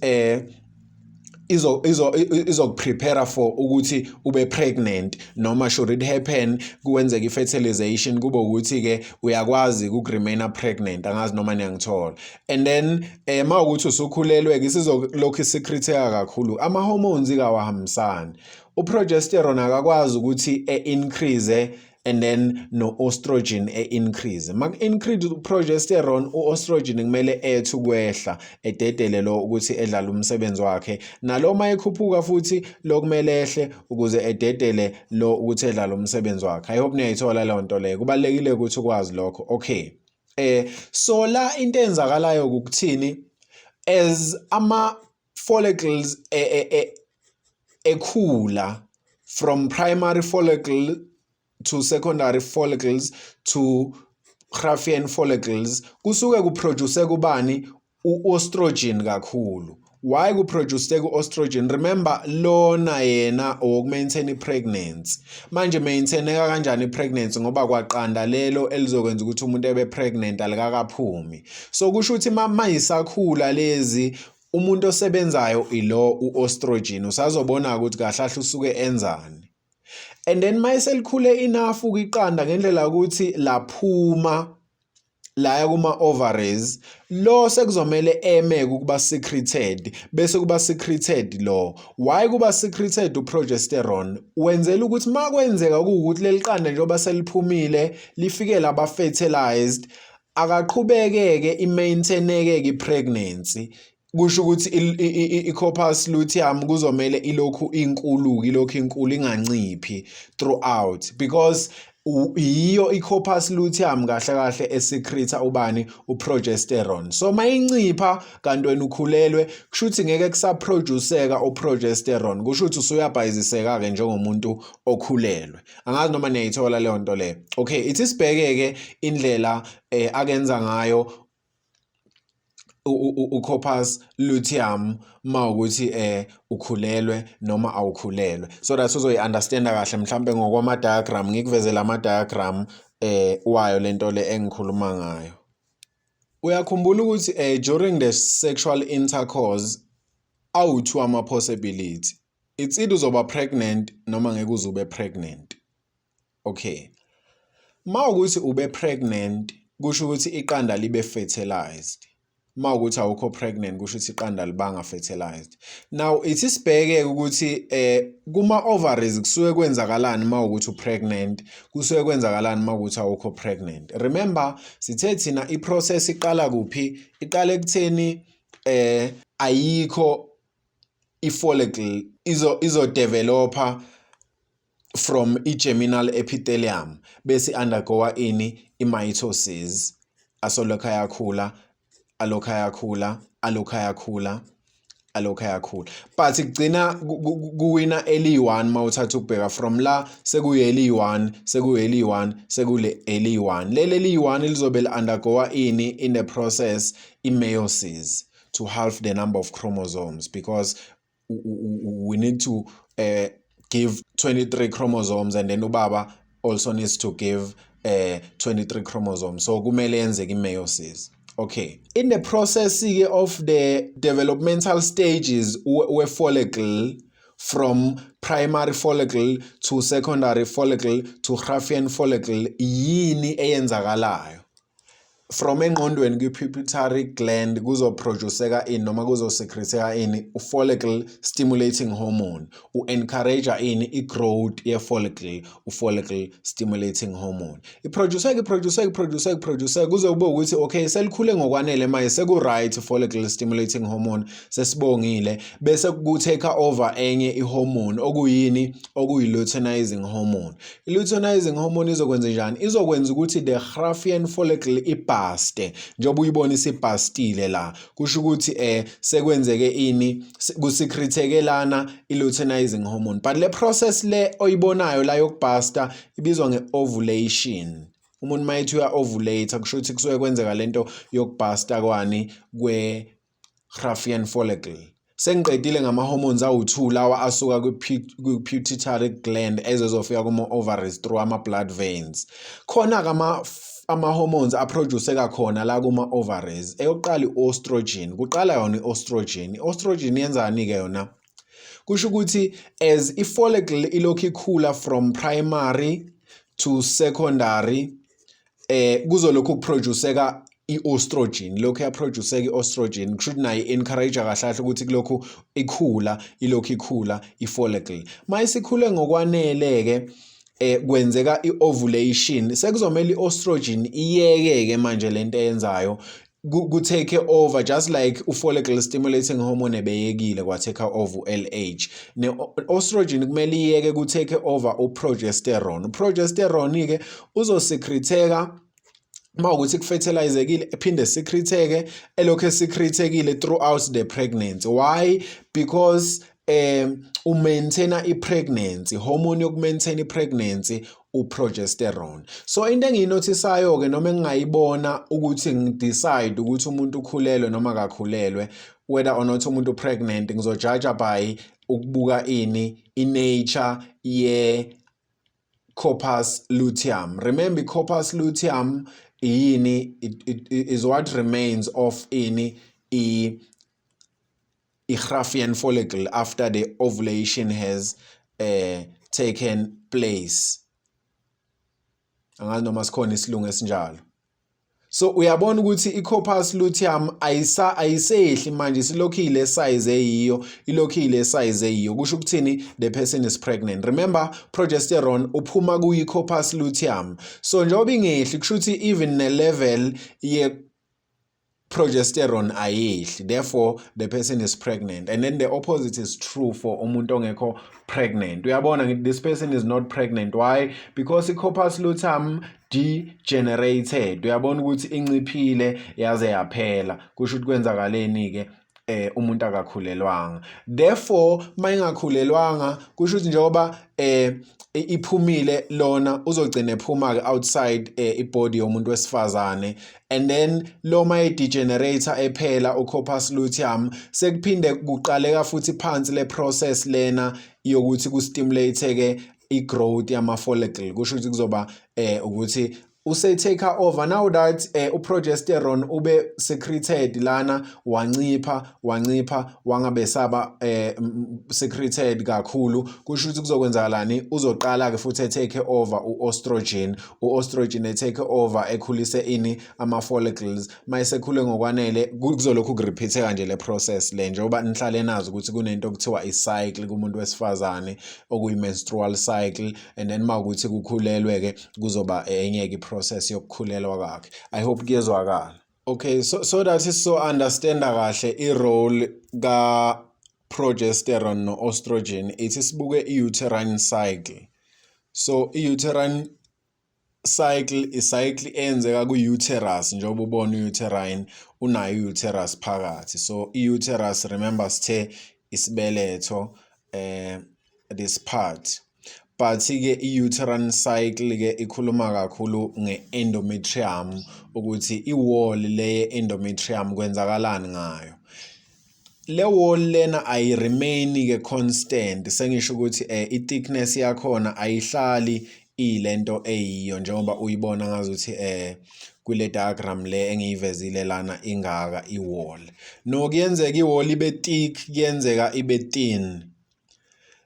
izokuprepare for ukuthi ube pregnant, noma should it happen kwenzeka i-fertilization, kube ukuthi ke uyakwazi ukuremaina pregnant. Angazi noma niyangithola. And then mawukuthi usukhulelwe ke, isizolokhu isecreteka kakhulu. Ama hormones kawahambisani. Uprogesterone akakwazi ukuthi e-increase and then no-estrogen e-increase. Maku-increase uprogesterone, u-estrogen kumele ethi ukwehla, ededele lo ukuthi edlale umsebenzi wakhe. Nalo uma ekhuphuka futhi, lo kumele ehle ukuze ededele lo ukuthi edlale umsebenzi wakhe. I hope niyayithola leyo nto leyo. Kubalulekile ukuthi ukwazi lokho. Okay, so la into eyenzakalayo ukuthini? As ama follicles ekhula from primary follicle to secondary follicles to Graafian follicles, kusuke kuproduce kubani? U-estrogen kakhulu. Why kuproduce ku-estrogen? Remember, lona yena owokumaintain i-pregnancy. Manje maintaineka kanjani i-pregnancy? Ngoba kwaqanda lelo elizokwenza ukuthi umuntu ebe pregnant alikakaphumi. So kusho ukuthi mayisakhula lezi, umuntu osebenzayo ilo u-estrogen. Usazobona ukuthi kahle kahle usuke enzani. And then mayeselikhule enough iqanda ngendlela ukuthi laphuma laya kuma ovaries, lo sekuzomele eme ukuba secreted, bese kuba secreted lo. Why kuba secreted uprogesterone? Wenzela ukuthi makwenzeka kuwukuthi leli qanda njengoba seliphumile lifike laba fertilized, akaqhubekeke, imaintaineke i-pregnancy. Kusho ukuthi i-corpus luteum kuzomele ilokhu inkulu, ilokhu inkulu, inganciphi throughout, because yiyo i-corpus luteum kahle kahle esecreta ubani? Uprogesterone. So mayincipha kanti wena ukhulelwe, kusho ukuthi ngeke kusaproduceka uprogesterone, kusho ukuthi usuyabhayiziseka ke njengomuntu okhulelwe. Angazi noma niyayithola leyo nto leyo. Okay, ithi sibheke ke indlela akenza ngayo u-corpus luteum mawukuthi ukhulelwe noma awukhulelwe, so that uzoyi-understanda kahle. Mhlambe ngokwama diagram, ngikuvezela ama diagram wayo lento le engikhuluma ngayo. Uyakhumbula ukuthi during the sexual intercourse awu-two ama possibility: it's either uzoba pregnant noma ngeke uze ube pregnant. Okay, mawukuthi ube pregnant, kusho ukuthi iqanda libe fertilized. Mawukuthi awukho pregnant, kusho ukuthi iqanda libanga fertilized. Now ithi sibheke ukuthi kuma ovaries kusuke kwenzakalani mawukuthi upregnant, kusuke kwenzakalani mawukuthi awukho pregnant. Remember, sithe thina iprocess iqala kuphi? Iqala ekutheni ayikho i-follicle, izo developa from i-germinal epithelium, bese undergoa ini? I-mitosis. Asolokhu ayakhula, alokhu ayakhula, alokhu ayakhula, alokhu ayakhula, but kugcina kuwina eli-1. Mawuthatha ukubheka from la, sekuye eli-1, sekuye eli-1, sekule eli-1. Leli eli-1 lizobe li-undergoa ini in the process? I-meiosis, to halve the number of chromosomes, because we need to give 23 chromosomes and then ubaba also needs to give 23 chromosomes, so kumele yenzeke i-meiosis. Okay, in the process ke of the developmental stages we-follicle, from primary follicle to secondary follicle to Graafian follicle, yini eyenzakalayo? From engqondweni kwi-pituitary gland kuzoproduceka ini noma kuzosecreteka ini? U-follicle stimulating hormone. U-encourage ini? I-growth ye-follicle. U-follicle stimulating hormone iproduceka, iproduceka, iproduceka, iproduceka kuze kube ukuthi okay, selikhule ngokwanele manje, seku-right. Follicle stimulating hormone sesibongile, bese ku-take over enye i-hormone okuyini? Okuyi-luteinizing hormone. I-luteinizing hormone izokwenza njani? Izokwenza ukuthi the Graafian follicle iburste, njengoba uyibona isiburstile la. Kusho ukuthi sekwenzeke ini? Kusecreteke lana i-luteinizing hormone. But le process le oyibonayo la yokubursta ibizwa nge-ovulation. Umuntu mayethi uya-ovulate, kusho ukuthi kusuke kwenzeka lento yokubursta kwani? Kwe-Graafian follicle. Sengiqedile ngama-hormones awu-2 lawa asuka kwi-pituitary gland ezozofika kuma-ovaries through ama-blood veins. Khona-ke ama-hormones aproduceka khona la kuma-ovaries. Eyokuqala i-estrogen. Kuqala yona i-estrogen. I-estrogen yenzani-ke yona? Kusho ukuthi as i-follicle ilokhu ikhula from primary to secondary, kuzolokhu kuproduceka i-estrogen, lokhu yaproduceka i-estrogen. Kusho ukuthi nayo i-encourage kahle kahle ukuthi kulokhu ikhula, ilokhu ikhula i-follicle. Mayisikhule ngokwanele-ke, kwenzeka i-ovulation. Sekuzomela i-estrogen iyeke-ke manje lento eyenzayo, ku-take over, just like u-follicle stimulating hormone ebeyekile kwa-take over u-LH. Ne-estrogen kumele iyeke, ku-take over u-progesterone. U-progesterone-ke uzosecreteka mawukuthi kufertilizekile, ephinde secreteke, elokhu esecretekile throughout the pregnancy. Why? Because umaintaina i-pregnancy, hormone yokumaintain i-pregnancy uprogesterone. So into engiyinothisayo ke noma engingayibona ukuthi ngidecide ukuthi umuntu ukhulelwe noma akakhulelwe, whether or not umuntu pregnant, ngizojaja by ukubuka ini? I-nature ye corpus luteum. Remember, corpus luteum yini? It is what remains of ini? I i-Graafian follicle after the ovulation has taken place. Angazi noma sikhona isilungu esinjalo. So uyabona ukuthi i-corpus luteum ayisa ayisehli manje, silokhu ile size eyiyo, ilokhu ile size eyiyo. Kusho ukuthini? The person is pregnant. Remember, progesterone uphuma kuyi corpus luteum, so njengoba ingehli, kusho ukuthi even ne level ye progesterone ayehli, therefore the person is pregnant. And then the opposite is true for umuntu ongekho pregnant. Uyabona ngithi this person is not pregnant. Why? Because i-corpus luteum degenerated. Uyabona ukuthi inciphile yaze yaphela. Kusho ukuthi kwenzakaleni ke? Umuntu akakhulelwanga. Therefore, mayingakhulelwanga, kusho ukuthi njengoba iphumile lona, uzogcina ephuma ke outside ibody yomuntu wesifazane. And then lo maye degenerate ephela ucorpus luteum, sekuphinde kuqaleka futhi phansi le process lena yokuthi kustimulate ke i-growth yama follicle. Kusho ukuthi kuzoba ukuthi use-take over now that uprogesterone ube secreted lana, wancipha, wancipha, wangabe saba secreted kakhulu. Kusho ukuthi kuzokwenzakalani? Uzoqala ke futhi take over uestrogen. Uestrogen e-take over, ekhulise ini? Ama follicles. Mayisekhule ngokwanele, kuzolokhu kurepeateka nje le process le, njengoba nihlale nazi ukuthi kunento okuthiwa i-cycle kumuntu wesifazane, okuyi-menstrual cycle. And then mawukuthi kukhulelwe ke, kuzoba enye ke process yokukhulelwa kwakhe. I hope kuyezwakala. Okay, so that is so understand kahle i-role ka progesterone no-estrogen, ithi sibuke i-uterine cycle. So i-uterine cycle, i-cycle eyenzeka ku-uterus, njengoba ubona u-uterine unayo i-uterus phakathi. So i-uterus, remember sithe isibeletho, this part. But ke i-uterine cycle ke ikhuluma kakhulu nge-endometrium, ukuthi i-wall le endometrium kwenzakalani ngayo. Le wall lena ayi-remain ke constant. Sengisho ukuthi i-thickness yakhona ayihlali. Iyilento eyiyo njengoba uyibona ngazuthi kule diagram le engiyivezile lana, ingaka i-wall. No, kuyenzeka i-wall ibe thick, kuyenzeka ibe thin.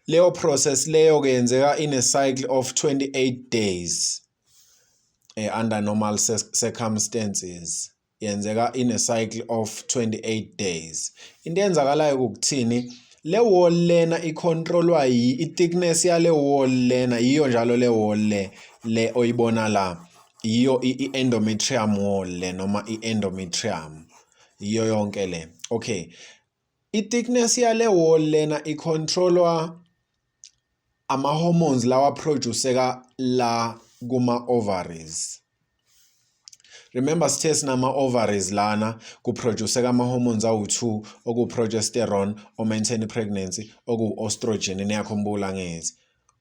Leyo process leyo kuyenzeka in a cycle of 28 days under normal circumstances. Yenzeka in a cycle of 28 days. Into eyenzakalayo ukuthini? Le wall lena icontrolwa yi i-thickness yale wall lena. Yiyo njalo le wall le oyibona la, yiyo i-endometrium wall le noma i-endometrium, yiyo yonke le. Okay, i-thickness yale wall lena icontrolwa ama-hormones lawa produceka la kuma-ovaries. Remember, sithe sinama-ovaries lana, kuproduceka ama-hormones awu-2, okuwu-progesterone o-maintain i-pregnancy, okuwu-estrogen, niyakhumbula ngezi,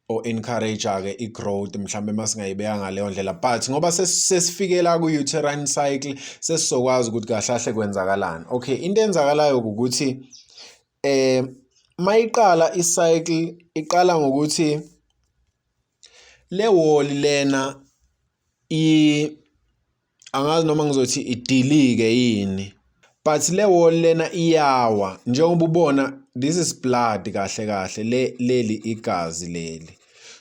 o-encourage-ke i-growth mhlambe masingayibeka ngaleyo ndlela. But ngoba sesifikela ku-uterine cycle, sesizokwazi ukuthi kahle kahle kwenzakalani. Okay, into eyenzakalayo ukuthi mayiqala i-cycle, iqala ngokuthi le wall lena i angazi noma ngizothi idilike yini, but le wall lena iyawa. Njengoba ubona, this is blood kahle kahle, le leli igazi leli.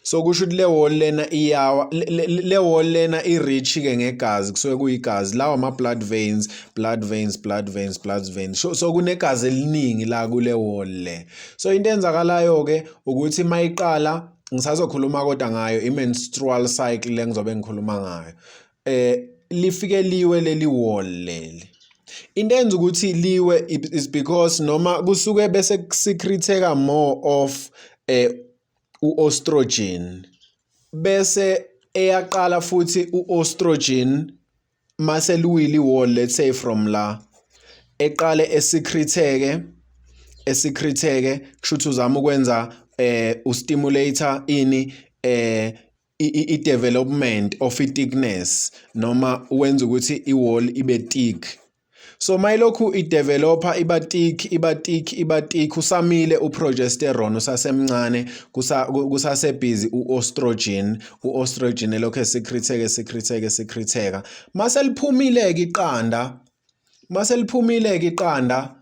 So kusho ukuthi le wall lena iyawa, le wall lena i-rich ke ngegazi, kusuke kuyigazi lawa, ama blood veins, blood veins, blood veins, blood veins. So kunegazi eliningi la kule wall le. So into enzakalayo ke ukuthi mayiqala, ngisazokhuluma kodwa ngayo i-menstrual cycle le ngizobe ngikhuluma ngayo, lifike liwe leli wall leli. Into enza ukuthi liwe is because noma kusuke bese kusecreteka more of u-estrogen, bese eyaqala futhi u-estrogen mase liwile i-wall, let's say from la eqale esecreteke, esecreteke, kusho ukuthi uzama ukwenza ustimulator ini i-development of i-thickness noma wenza ukuthi i-wall ibe thick. So mayilokhu ideveloper, iba thick, iba thick, iba thick, usamile uprogesterone, usasemncane, kusase busy uestrogen, uestrogen elokhu esecreteke, secreteke, secreteka. Mase liphumile ke iqanda, mase liphumile ke iqanda,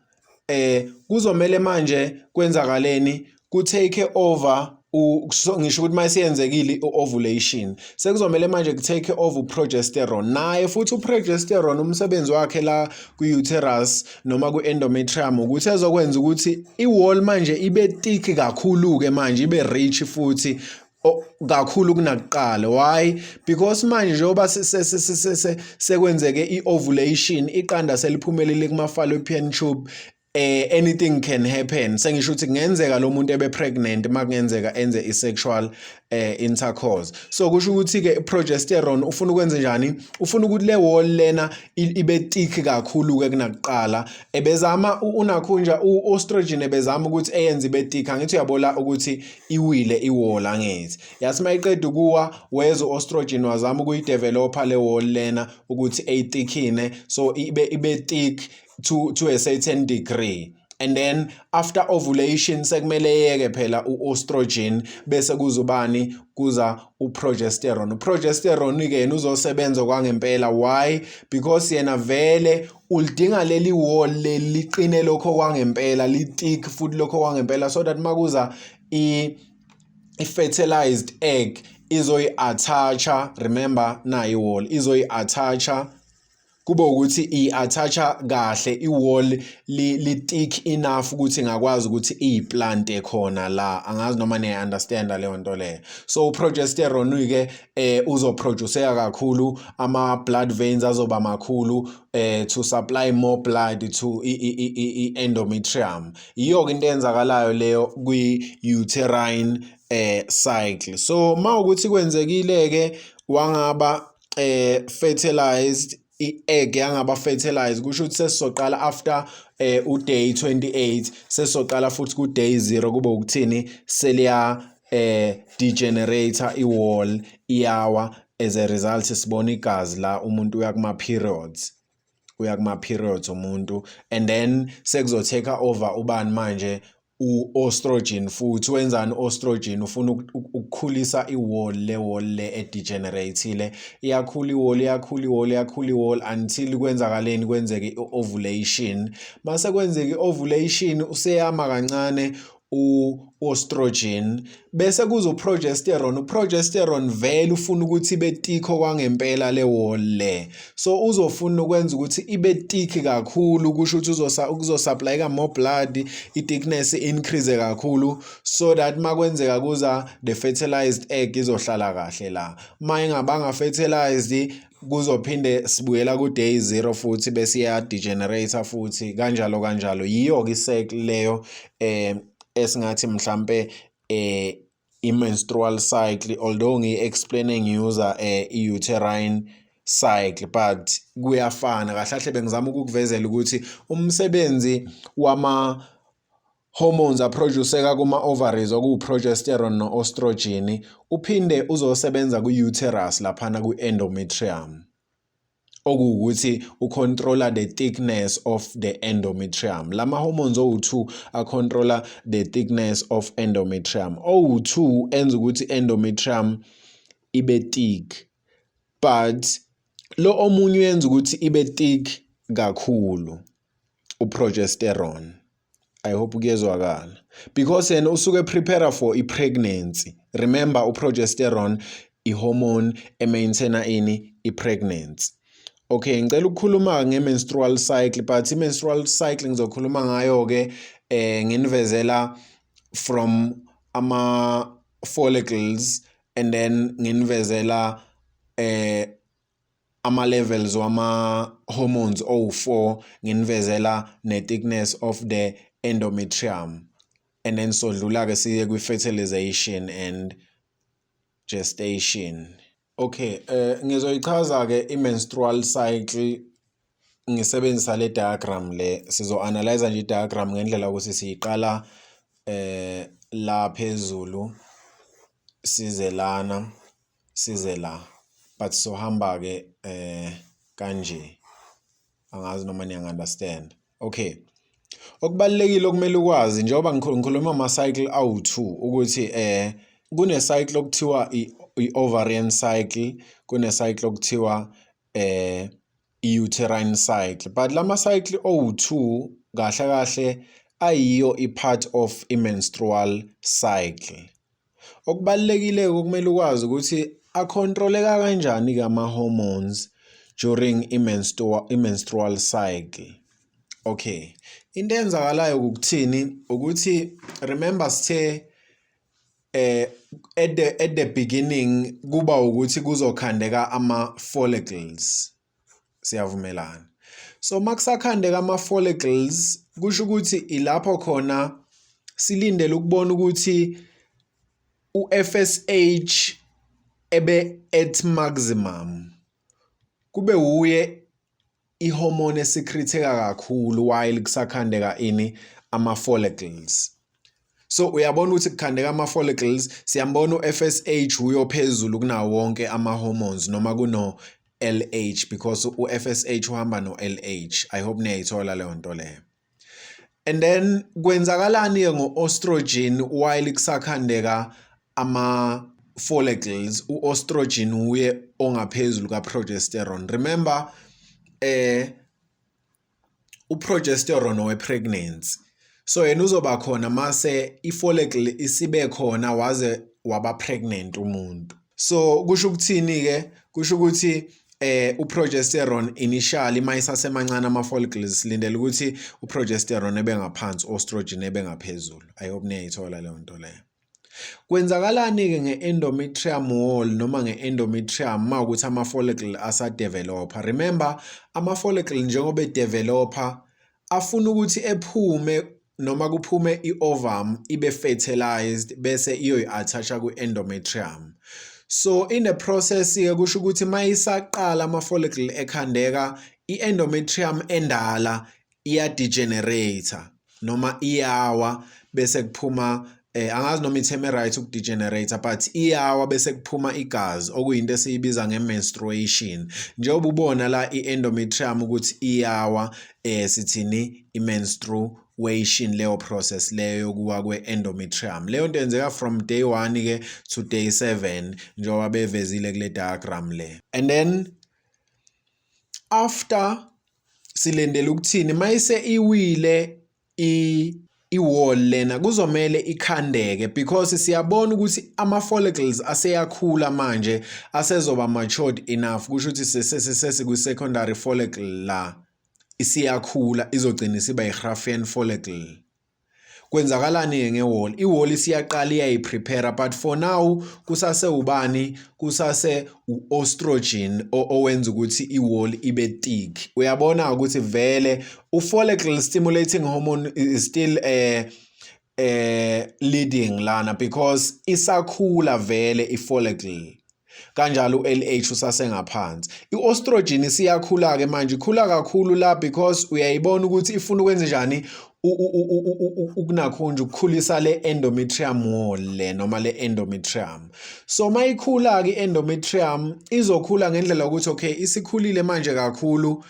kuzomele manje kwenzakaleni? Ku take over, ngisho ukuthi mayisiyenzekile i-ovulation, sekuzomele manje ku take over uprogesterone naye futhi. Uprogesterone, umsebenzi wakhe la ku-uterus noma ku-endometrium ukuthi ezokwenza ukuthi i-wall manje ibe thick kakhulu ke manje, ibe rich futhi kakhulu kunakuqala. Why? Because manje njengoba sekwenzeke i-ovulation, iqanda seliphumelele kuma-fallopian tube, anything can happen. Sengisho ukuthi kungenzeka lo muntu ebe pregnant makungenzeka enze i-sexual intercourse. So kusho ukuthi ke progesterone ufuna ukwenza njani? Ufuna ukuthi le wall lena ibe thick kakhulu ke kunakuqala. Ebezama unakhunja u-estrogen, ebezama ukuthi eyenze ibe thick. Angithi uyabola ukuthi iwile iwall? Angithi yathi mayiqeda ukuwa, weza u-estrogen wazama ukuyidevelopa le wall lena ukuthi eyithickine, so ibe thick to a certain degree. And then after ovulation sekumele yeke phela u-estrogen, bese kuzobani? Kuza uprogesterone. Uprogesterone ke yena uzosebenza kwangempela. Why? Because yena vele ulidinga leli wall leli liqine lokho kwangempela, li-thick futhi lokho kwangempela, so that makuza i-fertilized egg izoyi-attacha. Remember, nayi i-wall, izoyi-attacha, kube ukuthi i-attacha kahle, i-wall li-thick enough ukuthi ingakwazi ukuthi iyiplante khona la. Angazi noma niya-understanda leyo nto leyo. So uprogesterone ke uzoproduceka kakhulu, ama blood veins azoba makhulu to supply more blood to i-endometrium. Iyo ke into eyenzakalayo leyo kwi-uterine cycle. So mawukuthi kwenzekile ke wangaba fertilized, i-egg yangaba fertilized, kusho ukuthi sesizoqala after u-day 28, sesizoqala futhi ku-day 0. Kube ukuthini? Seliya degenerate i-wall, iyawa. As a result sibona igazi la, umuntu uya kuma periods, uya kuma periods umuntu. And then sekuzo take over ubani manje? U-estrogen futhi wenzani? U-estrogen ufuna ukukhulisa i-wall, le wall le e-degenerate-ile. Iyakhula i-wall, iyakhula i-wall, iyakhula i-wall until kwenzakaleni? Kwenzeke i-ovulation. Mase kwenzeka i-ovulation, useyama kancane u-estrogen, bese kuza u-progesterone. U-progesterone vele ufuna ukuthi ibe thick kwangempela le wall le, so uzofuna ukwenza ukuthi ibe thick kakhulu. Kusho ukuthi kuzosupplyeka more blood, i-thickness increase kakhulu, so that makwenzeka kuza the fertilized egg, izohlala kahle la. Ma ingabanga fertilized, kuzophinde sibuyela ku day 0 futhi, bese iya degenerate futhi, kanjalo kanjalo. Yiyo ke cycle leyo esingathi mhlambe i-menstrual cycle, although ngiyi-explain ngi-use i-uterine cycle, but kuyafana kahle kahle. Bengizama ukukuvezela ukuthi umsebenzi wama hormones aproduceka kuma ovaries, okuwu-progesterone no-estrogen, uphinde uzosebenza ku-uterus laphana ku-endometrium, okuwukuthi ucontrola the thickness of the endometrium. Lama hormones owu2 acontrola the thickness of endometrium. Owu2 enza ukuthi endometrium ibe thick, but lo omunye uyenza ukuthi ibe thick kakhulu, uprogesterone. I hope kuyezwakala, because yena usuke prepare for i-pregnancy. Remember, uprogesterone i-hormone emaintaina ini? I-pregnancy. Okay, ngicela ukukhuluma nge-menstrual cycle, but i-menstrual cycle ngizokhuluma ngayo ke nginivezela from ama follicles and then nginivezela ama levels wama hormones owu4, nginivezela ne thickness of the endometrium, and then sodlula ke siye kwi fertilization and gestation. Okay, ngizoyichaza ke i-menstrual cycle ngisebenzisa le diagram le. Sizo analyze nje i-diagram ngendlela ukuthi siyiqala la phezulu, size lana, size la, but sohamba ke kanje. Angazi noma niyangi-understand. Okay, okubalulekile okumele ukwazi njengoba ngikhuluma ama cycle awu2, ukuthi kune cycle okuthiwa i-ovarian cycle, kune cycle okuthiwa i-uterine cycle, but lama cycle owu2 kahle kahle ayiyo i-part of i-menstrual cycle. Okubalulekile okumele ukwazi ukuthi acontroleka kanjani ke ama hormones during i-menstrual cycle. Okay, into eyenzakalayo ukuthini? Ukuthi remember, sithe at the beginning kuba ukuthi kuzokhandeka ama follicles, siyavumelana? So makusakhandeka ama follicles, kusho ukuthi ilapho khona silindele ukubona ukuthi uFSH ebe at maximum, kube uye ihormone esecreteka kakhulu while kusakhandeka ini? Ama follicles. So uyabona ukuthi kukhandeka ama follicles, siyambona uFSH uyo phezulu kunawo wonke ama hormones, noma kuno LH, because uFSH uhamba no LH. I hope niyayithola leyo nto leyo. And then kwenzakalani ke ngo-estrogen while kusakhandeka ama follicles? U-estrogen uye ongaphezulu ka-progesterone. Remember, uprogesterone owe-pregnancy, so yena uzoba khona mase i-follicle isibe khona, waze waba pregnant umuntu. So kusho ukuthini ke? Kusho ukuthi uprogesterone initially, mayisasemancane ama follicles, silindele ukuthi uprogesterone ebengaphansi, estrogen ebengaphezulu. I hope niyayithola leyo nto leyo. Kwenzakalani ke nge-endometrium wall noma nge-endometrium mawukuthi ama follicle asadevelopa? Remember, ama follicle njengoba edevelopa afuna ukuthi ephume noma kuphume i-ovum, ibe fertilized, bese iyoyi-attacha ku-endometrium. So in the process ke, kusho ukuthi mayisaqala ama follicle ekhandeka, i-endometrium endala iya-degenerate noma iyawa, bese kuphuma angazi noma i-term right ukudegenerate, but iyawa, bese kuphuma igazi, okuyinto esiyibiza nge-menstruation. Njengoba ubona la i-endometrium ukuthi iyawa, sithini? I-menstruation. ovulation, leyo process leyo yokuwa kwe-endometrium. Leyo nto yenzeka from day 1 ke to day 7, njengoba bevezile kule diagram le. And then after, silindele ukuthini? Mayise iwile i-wall lena, kuzomele ikhandeke because siyabona ukuthi ama-follicles aseyakhula manje, asezoba matured enough. Kusho ukuthi sesikwi-secondary follicle la, isiyakhula, izogcina isiba i-Graafian follicle. Kwenzakalani-ke nge-wall? I-wall isiyaqala iyayi-prepare, but for now kusase ubani? Kusase u-estrogen owenza ukuthi i-wall ibe thick. Uyabona ukuthi vele u-follicle stimulating hormone is still leading lana because isakhula vele i-follicle, kanjalo u-LH usasengaphansi. I-estrogen isiyakhula ke manje, ikhula kakhulu la because uyayibona ukuthi ifuna ukwenza njani? Ukunakhunja, ukukhulisa le endometrium wall le noma le endometrium. So mayikhula ke i-endometrium, izokhula ngendlela ukuthi, okay, isikhulile manje kakhulu,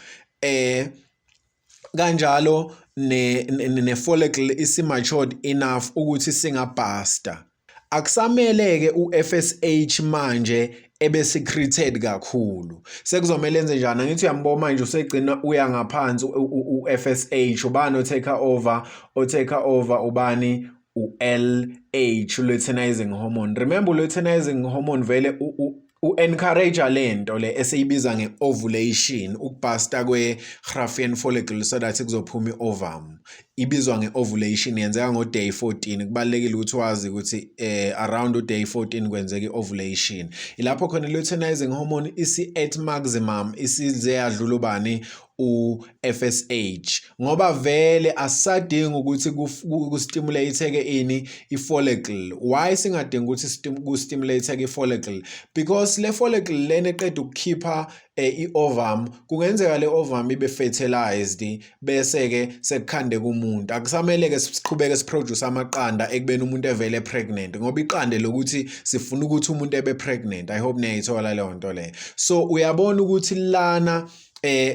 kanjalo ne follicle isi-matured enough ukuthi singa-bursta. Akusamele-ke u-FSH manje ebe secreted kakhulu. Sekuzomele enze njani? Angithi uyambona manje usegcina uya ngaphansi u-FSH. Ubani o-take over? O-take over ubani? U-LH, luteinizing hormone. Remember, luteinizing hormone vele u-encourage lento le esiyibiza nge-ovulation, uku-bursta kwe-Graafian follicle so that kuzophuma i-ovum. Ibizwa nge-ovulation, yenzeka ngo-day 14. Kubalulekile ukuthi wazi ukuthi around u-day 14 kwenzeka i-ovulation. Ilapho khona luteinizing hormone isi at maximum, isize yadlula ubani? U-FSH, ngoba vele asisadingi ukuthi ku-stimulate-ke ini? I-follicle. Why singadingi ukuthi ku-stimulate-ke i-follicle? Because le follicle lena eqeda ukukhipha i-ovum, kungenzeka le ovum ibe fertilized, bese ke sekukhandeka umuntu. Akusamele ke siqhubeke si-produce amaqanda ekubeni umuntu evele pregnant, ngoba iqanda lokuthi sifuna ukuthi umuntu ebe pregnant. I hope niyayithola leyo nto leyo. So uyabona ukuthi lana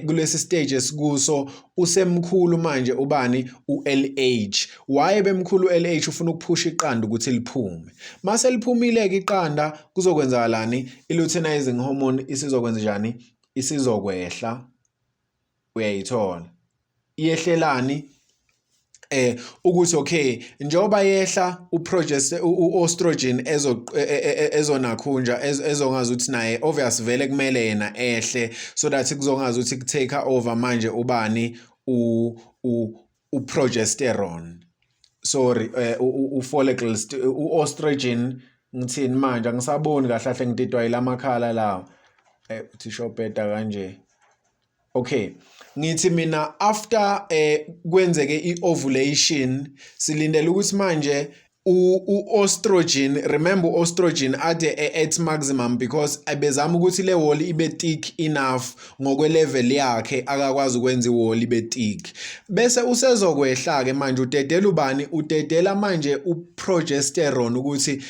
kulesi stage esikuso usemkhulu manje ubani? uLH. Why bemkhulu uLH? Ufuna ukuphusha iqanda ukuthi liphume. Mase liphumile ke iqanda, kuzokwenzakalani? I-luteinizing hormone isizokwenza njani? Isizokwehla. Uyayithola? Iyehlelani? Ukuthi okay, njengoba yehla u-estrogen ezo ezonakhunja ezongazi ukuthi naye obvious vele kumele yena ehle so that kuzongazi ukuthi ku-take over manje ubani? U u-progesterone, sorry, u-follicle u-estrogen. Ngithini manje? Angisaboni kahle kahle, ngididwa yilamakhala lawo. Uthisha obheda kanje. Okay, ngithi mina after kwenzeke i-ovulation, silindele ukuthi manje u-estrogen, remember, u-estrogen ade at maximum because ebezama ukuthi le wall ibe thick enough ngokwe level yakhe, akakwazi ukwenza i-wall ibe thick. Bese usezokwehla ke manje, udedela ubani? Udedela manje u-progesterone ukuthi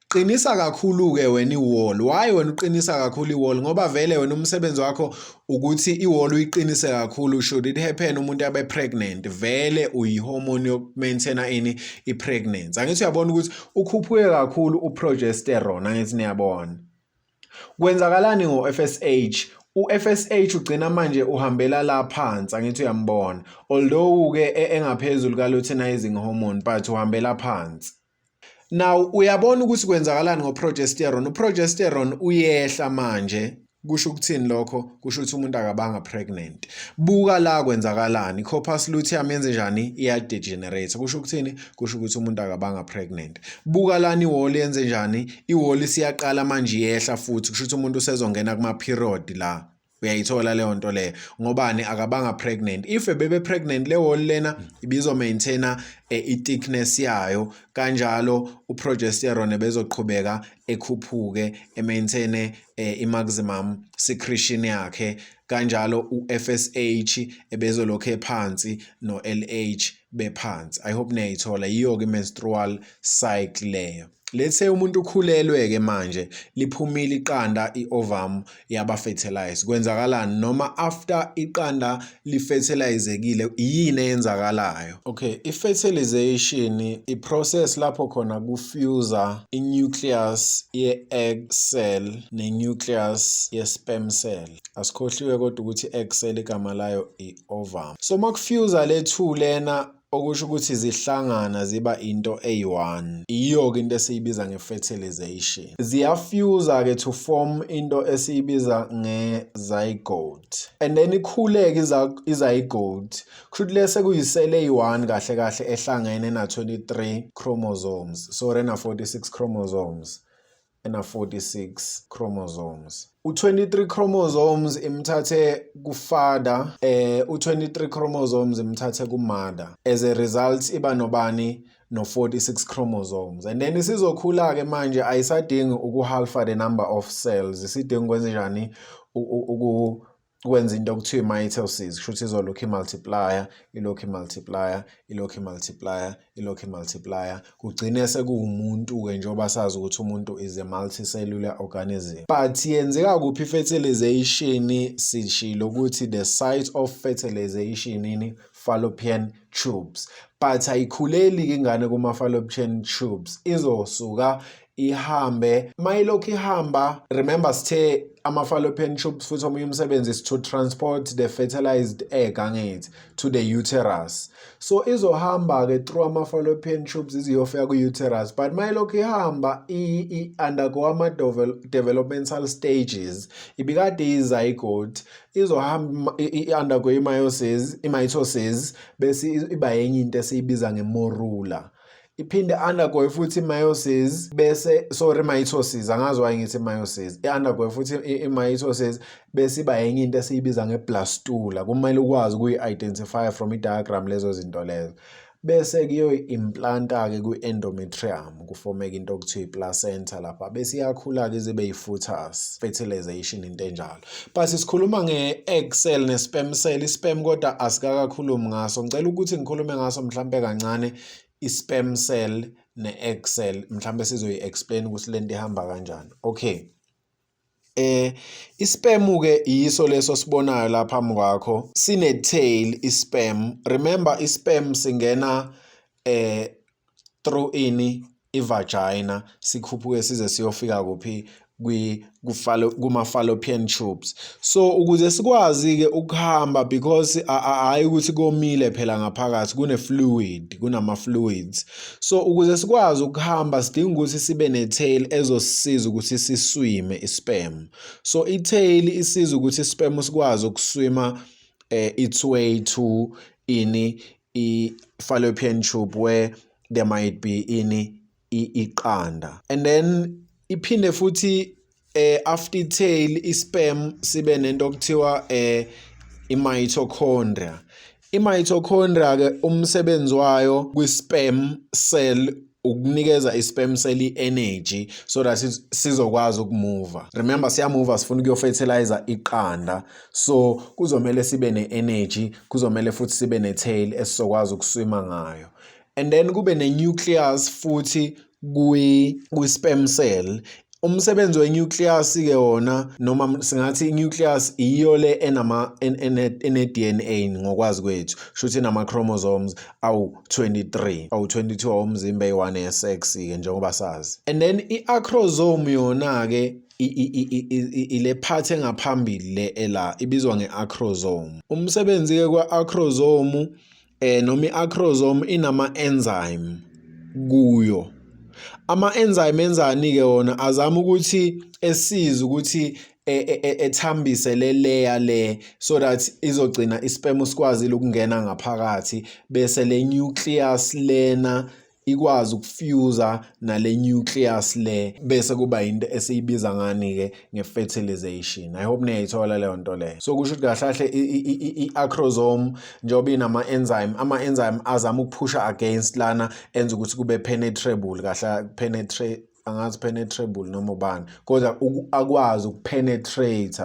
qinisa kakhulu ke wena i-wall. Why wena uqinisa kakhulu i-wall? Ngoba vele wena umsebenzi wakho ukuthi i-wall uyiqinise kakhulu should it happen umuntu abe pregnant. Vele uyi-hormone yoku-maintaina ini? I-pregnancy. Angithi uyabona ukuthi ukhuphuke kakhulu u-progesterone? Angithi niyabona kwenzakalani ngo-FSH? U-FSH ugcina manje uhambela la phansi. Angithi uyambona? Although ke engaphezulu ka-luteinizing hormone, but uhambela phansi. Now uyabona ukuthi kwenzakalani ngo-progesterone? U-progesterone uyehla manje. Kusho ukuthini lokho? Kusho ukuthi umuntu akabanga pregnant. Buka la kwenzakalani, i-corpus luteum yenze njani? Iya-degenerate. Kusho ukuthini? Kusho ukuthi umuntu akabanga pregnant. Buka lana, i-wall yenze njani? I-wall isiyaqala manje iyehla futhi. Kusho ukuthi umuntu usezongena kuma-period la. Uyayithola leyo nto leyo? Ngobani? Akabanga pregnant. If ebebe pregnant, le wall lena ibizo maintaina i-thickness yayo, kanjalo u-progesterone bezoqhubeka ekhuphuke, e-maintaine i-maximum secretion yakhe, kanjalo u-FSH ebezolokhu ephansi no-LH bephansi. I hope niyayithola. Yiyo-ke i-menstrual cycle leyo. Let's say umuntu ukhulelwe ke manje, liphumile iqanda, i-ovum yaba fertilized. Kwenzakalani noma after iqanda lifertilizekile, yini eyenzakalayo? Okay, i-fertilization i-process lapho khona kufusa i-nucleus ye-egg cell ne-nucleus ye-sperm cell. Asikhohliwe kodwa ukuthi egg cell igama layo i-ovum. So makufusa le two lena, okusho ukuthi zihlangana ziba into eyi-one, iyo-ke into esiyibiza nge-fertilization. Ziyafusa-ke to form into esiyibiza nge-zygote, and then ikhuleke i-zygote. Kusho ukuthi le sekuyi-cell eyi-one kahle kahle ehlangene na-23 chromosomes, sorry, ena-46 chromosomes, ena-46 chromosomes. U-23 chromosomes imthathe ku-father, u-23 chromosomes imthathe ku-mother. As a result iba nobani? No-46 chromosomes. And then isizokhula-ke manje, ayisadingi uku-halfa the number of cells, isidinga ukwenza njani? Ukwenza into okuthiwa i-mitosis. Kusho ukuthi izolokhu i-multiplier, ilokhu i-multiplier, ilokhu i-multiplier, ilokhu i-multiplier, kugcine sekuwumuntu-ke, njengoba sazi ukuthi umuntu is a multicellular organism. But yenzeka kuphi i-fertilization? Sishilo ukuthi the site of fertilization ini? Fallopian tubes. But ayikhuleli-ke ingane kuma-fallopian tubes, izosuka ihambe. Mayilokhu ihamba, remember sithe ama-fallopian tubes futhi omunye umsebenzi is to transport the fertilized egg, angithi, to the uterus. So izohamba-ke through ama-fallopian tubes iziyofika ku-uterus, but mayilokhu ihamba i-undergo ama-developmental stages. Ibikade iyi-zygote, izohamba i-undergo i-meiosis, i-mitosis, bese iba yenye into esiyibiza nge-morula. Iphinde undergo futhi i-meiosis, bese, sorry, mitosis, angazi why ngithi meiosis. I-undergo futhi i-mitosis, bese iba yenye into esiyibiza nge-blastula. Kumele ukwazi ukuyi-identify from i-diagram lezo zinto lezo. Bese kuyoyi-implanta-ke kwi-endometrium, kufomeka into okuthiwa i-placenta lapha, bese iyakhula-ke ize ibe yi-foetus. Fertilization into enjalo. But sikhuluma nge-egg cell ne-sperm cell. I-sperm kodwa asikakakhulumi ngaso. Ngicela ukuthi ngikhulume ngaso mhlampe kancane, i-sperm cell ne-egg cell, mhlambe sizoyi-explain ukuthi lento ihamba kanjani. Okay, isperm ke yiso leso sibonayo lapha phambi kwakho, sine tail isperm. Remember, isperm singena through ini? I-vagina, sikhuphuke size siyofika kuphi? Kuma fallopian tubes. So ukuze sikwazi ke ukuhamba, because hayi ukuthi komile phela ngaphakathi, kune fluid, kunama fluids. So ukuze sikwazi ukuhamba sidinga ukuthi sibe ne tail ezosisiza ukuthi siswime isperm. So i-tail isiza ukuthi isperm sikwazi ukuswima its way to ini? I-fallopian tube, where there might be ini? Iqanda. And then iphinde futhi, after i-tail, isperm sibe nento okuthiwa i-mitochondria. I-mitochondria ke umsebenzi wayo kwi-sperm cell ukunikeza i-sperm cell i-energy so that sizokwazi ukumuva. Remember, siyamuva, sifuna ukuyofertilizer iqanda, so kuzomele sibe ne-energy, kuzomele futhi sibe ne-tail esizokwazi ukuswima ngayo. And then kube ne-nucleus futhi kwi-sperm cell. Umsebenzi we-nucleus ke wona, noma singathi i-nucleus iyo le enama ene-DNA ngokwazi kwethu, shuthi inama chromosomes awu-23, awu-22 awumzimba, eyi-1 ye-sex ke njengoba sazi. And then i-acrosome yona ke ile part engaphambili le ela ibizwa nge-acrosome. Umsebenzi ke kwa-acrosome, noma i-acrosome, inama enzyme kuyo. Ama-enzyme enzani ke wona? Azama ukuthi esize ukuthi ethambise le layer le so that izogcina isperm sikwazile ukungena ngaphakathi, bese le nucleus lena ikwazi ukufusa nale nucleus le, bese kuba into esiyibiza ngani ke? Nge-fertilization. I hope niyayithola leyo nto leyo. So kusho ukuthi kahle kahle i-acrosome, njengoba inama-enzyme, ama-enzyme azama ukuphusha against lana, enza ukuthi kube penetrable kahle, penetrate, angazi penetrable noma ubani, kodwa akwazi ukupenetrate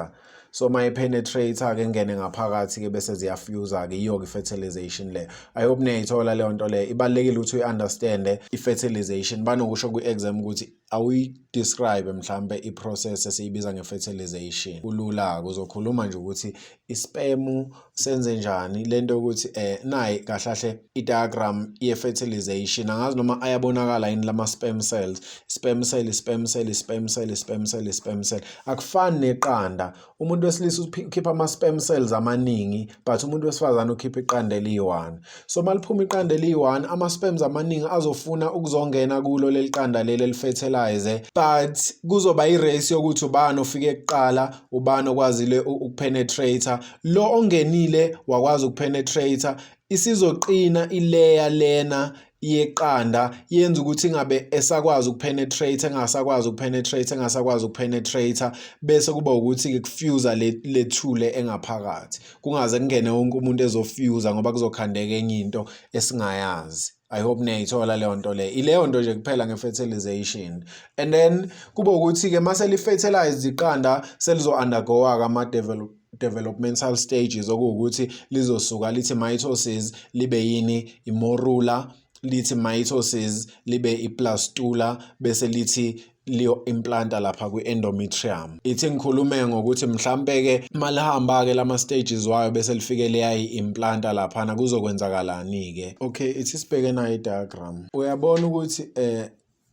So mayi-penetrate-ke ingene ngaphakathi-ke bese ziyafuza-ke, yiyo-ke i-fertilization leyo. I hope niyayithola leyo nto leyo. Ibalulekile ukuthi uyi-understand-e i-fertilization. Banokusho kwi-exam ukuthi awuyi-describe mhlampe i-process esiyibiza nge-fertilization. Kulula-ke, uzokhuluma nje ukuthi i-sperm senze njani lento yokuthi nayi kahle kahle i-diagram ye-fertilization. Angazi noma ayabonakala yini lama sperm cells. Sperm cell, sperm cell, sperm cell, sperm cell, sperm cell. Akufani neqanda. Umuntu wesilisa ukhipha ama-sperm cells amaningi, but umuntu wesifazane ukhipha iqanda eliyi-1. So maliphuma iqanda eliyi-1, ama-sperms amaningi azofuna ukuzongena kulo leli qanda leli eli-fertilize, but kuzoba i-race yokuthi ubani ofike kuqala, ubani okwazile ukupenetrate. Lo ongenile wakwazi ukupenetrate, isizoqina i-layer lena yeqanda, yenza ukuthi ingabe esakwazi ukupenetrate, engasakwazi ukupenetrate, engasakwazi ukupenetrate, bese kuba ukuthi-ke kufuza le thule engaphakathi, kungaze kungene wonke umuntu ezofuza ngoba kuzokhandeka enye into esingayazi. I hope niyayithola leyo nto leyo. Ileyo nto nje kuphela nge-fertilization. And then kuba ukuthi-ke mase li-fertilized iqanda, selizo-undergo-ke ama-developmental stages, okuwukuthi lizosuka lithi mitosis libe yini, i-morula, lithi mitosis libe i-blastula, bese lithi liyo implanta lapha kwi-endometrium. Ithi ngikhulume ngokuthi mhlampe-ke malihamba-ke lama stages wayo bese lifike liyayi-implanta laphana, kuzokwenzakalani-ke? Okay, ithi sibheke nayo i-diagram. Uyabona ukuthi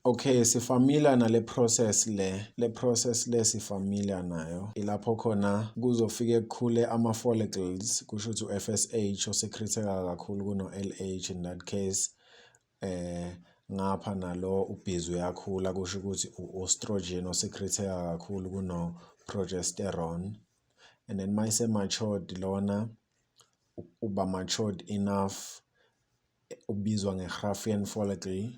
okay, sifamiliar nale process le process le sifamiliar nayo. Ilapho khona kuzofike kukhule ama-follicles, kusho ukuthi u-FSH osecreteka kakhulu kuno-LH in that case. Ngapha nalo ubhizi uyakhula, kusho ukuthi u-estrogen osecreteka kakhulu kuno-progesterone. And then mayise matured lona, uba matured enough, ubizwa nge-Graafian follicle.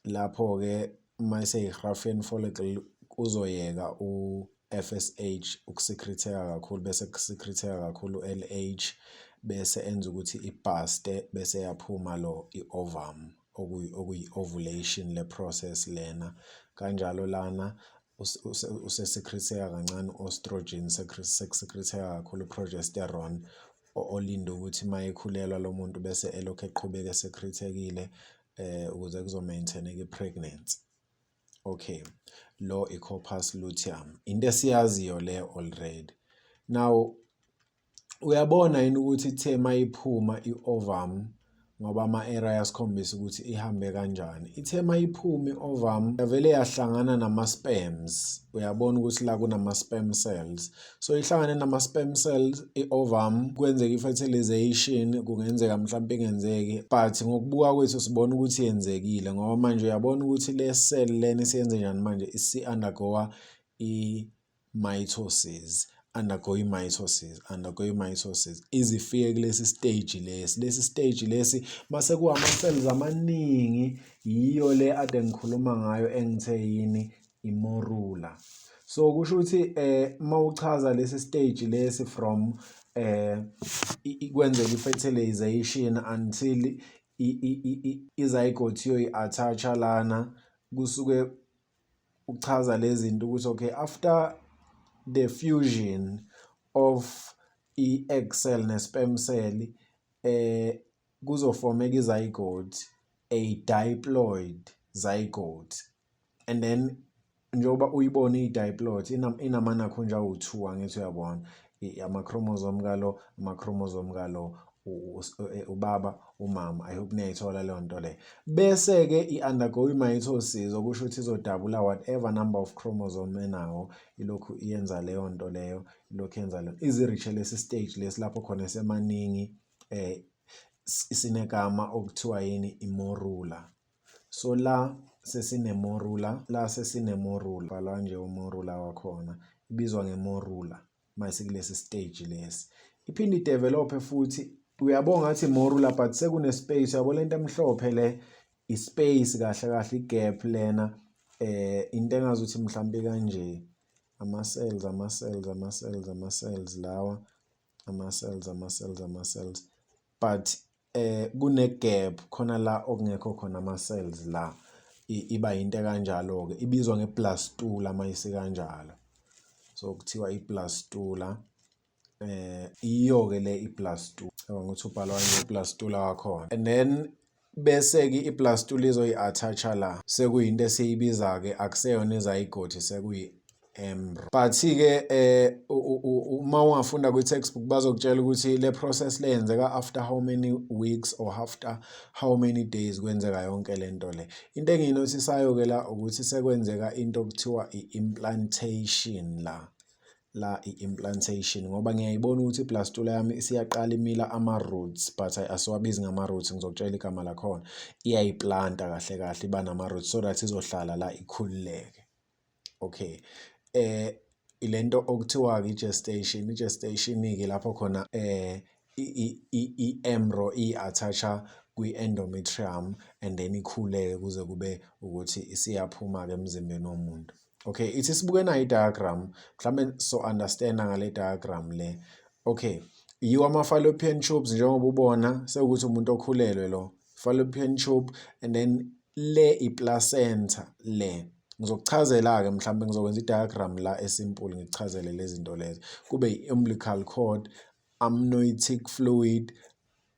Lapho-ke mayise i-Graafian follicle kuzoyeka u-FSH ukusecreteka kakhulu, bese kusecreteka kakhulu u-LH, bese enza ukuthi i-burste, bese yaphuma lo i-ovum, okuyi-ovulation le process lena. Kanjalo lana usesecreteka kancane u-estrogen, sekusecreteka kakhulu u-progesterone, olinde ukuthi mayekhulelwa lo muntu bese elokhu eqhubeka esecretekile ukuze kuzo-maintain-eka i-pregnancy. Okay, lo i-corpus luteum, into esiyaziyo le already. Now uyabona yini ukuthi ithe mayiphuma i-ovum, ngoba ama-arrow ayasikhombisa ukuthi ihambe kanjani. Ithe mayiphuma i-ovum yavele yahlangana nama-sperms. Uyabona ukuthi la kunama-sperm cells. So ihlangane nama-sperm cells i-ovum, kwenzeka i-fertilization, kungenzeka mhlawumbe ingenzeki, but ngokubuka kwethu sibona ukuthi yenzekile, ngoba manje uyabona ukuthi le cell lena isiyenze njani manje, isi-undergo i-mitosis, undergo i-mitosis, undergo i-mitosis, izifike kulesi stage lesi. Lesi stage lesi mase kuwama-cells amaningi, yiyo le ade ngikhuluma ngayo engithe yini, i-morula. So kusho ukuthi mawuchaza lesi stage lesi from kwenzeka i-fertilization until i-zygote iyoyi-attach-a lana, kusuke uchaza lezi zinto ukuthi okay, after the fusion of i-egg cell ne-sperm cell, kuzofomeka i-zygote, a diploid zygote. And then njengoba uyibona i-diploid inamanakhunja awu-2, angithi uyabona, ama-chromosome kalo, ama-chromosome kalo, ubaba, umama. I hope niyayithola leyo nto leyo. Bese-ke i-undergo i-mitosis, okusho ukuthi izodabula whatever number of chromosome enawo, ilokhu iyenza leyo nto leyo, ilokhu yenza leyo, ize-reach lesi stage lesi lapho khona esemaningi, sinegama okuthiwa yini, i-morula. So la sesine-morula, la sesine-morula, bhalwa nje umorula wakhona, ibizwa nge-morula mase kulesi stage lesi. Iphinde i-develop futhi, uyabona ngathi morula but sekune space, uyabo lento emhlophe le, i-space kahle kahle, i-gap lena, into engazuthi mhlambe kanje, ama-cells, ama-cells, ama-cells, ama-cells lawa, ama-cells, ama-cells, ama-cells, but kune gap khona la okungekho khona ama-cells la, iba into kanjalo-ke, ibizwa nge-blastula mayise kanjalo. So kuthiwa i-blastula, iyo-ke le i-blastula. Cabanga ukuthi ubhalwa kanje i-blastula wakhona. And then bese-ke i-blastula izoyi-attach-a la, sekuyinto esiyibiza-ke, akuseyona i-zygote, sekuyi-embryo. But-ke uma ungafunda kwi-textbook bazokutshela ukuthi le process le yenzeka after how many weeks or after how many days kwenzeka yonke lento le. Into engiyinothisayo-ke la ukuthi sekwenzeka into okuthiwa i-implantation la i-implantation, ngoba ngiyayibona ukuthi i-blastula yami isiyaqala imila ama-roots, but asiwabizi ngama-roots, ngizokutshela igama lakhona. Iyayiplanta kahle kahle, iba nama-roots so that izohlala la ikhululeke. Okay, ilento okuthiwa-ke i-gestation. I-gestation-ke lapho khona i-embryo i-attach-a kwi-endometrium and then ikhuleke kuze kube ukuthi isiyaphuma-ke emzimbeni womuntu. Okay, ithi sibuke nayo i-diagram, mhlawumbe so understand ngale diagram le. Okay, yiwo ama-fallopian tubes njengoba ubona, sekuthi umuntu okhulelwe lo, fallopian tube, and then le i-placenta le. Ngizokuchazela-ke, mhlawumbe ngizokwenza i-diagram la e-simple, ngikuchazele lezi zinto lezi. Kube i-umbilical cord, amniotic fluid,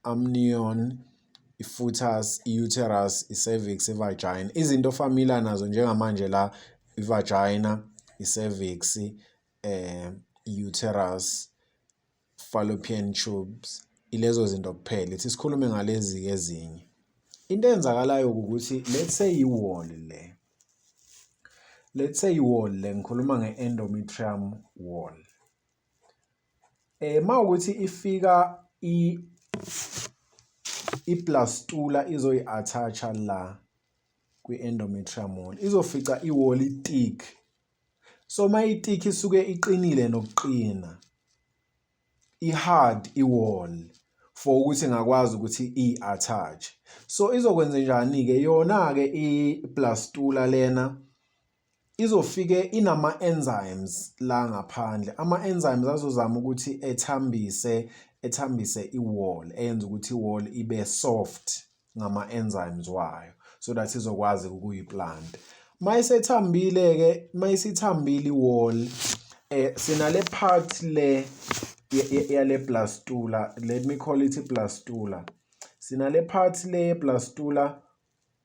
amnion, i-fetus, i-uterus, i-cervix, i-vagina. Izinto o-familiar nazo njengamanje la, i-vagina, i-cervix, uterus, fallopian tubes, ilezo zinto kuphela. Ithi sikhulume ngalezi-ke ezinye. Into eyenzakalayo ukuthi, let's say i-wall le, let's say i-wall le, ngikhuluma nge-endometrium wall. Mawukuthi ifika i-blastula izoyi-attach-a la kwi-endometrium wall, izofica i-wall i-thick. So uma i-thick isuke iqinile nokuqina, i-hard i-wall for ukuthi ingakwazi ukuthi i-attach. So izokwenze njani-ke yona-ke i-blastula lena? Izofike inama-enzymes la ngaphandle, ama-enzymes azozama ukuthi ethambise i-wall, eyenza ukuthi i-wall ibe soft ngama-enzymes wayo so that izokwazi ukuyiplanta. Mayisethambile-ke, mayisithambile i-wall, sinale part le yale blastula, let me call it blastula. Sinale part le ye-blastula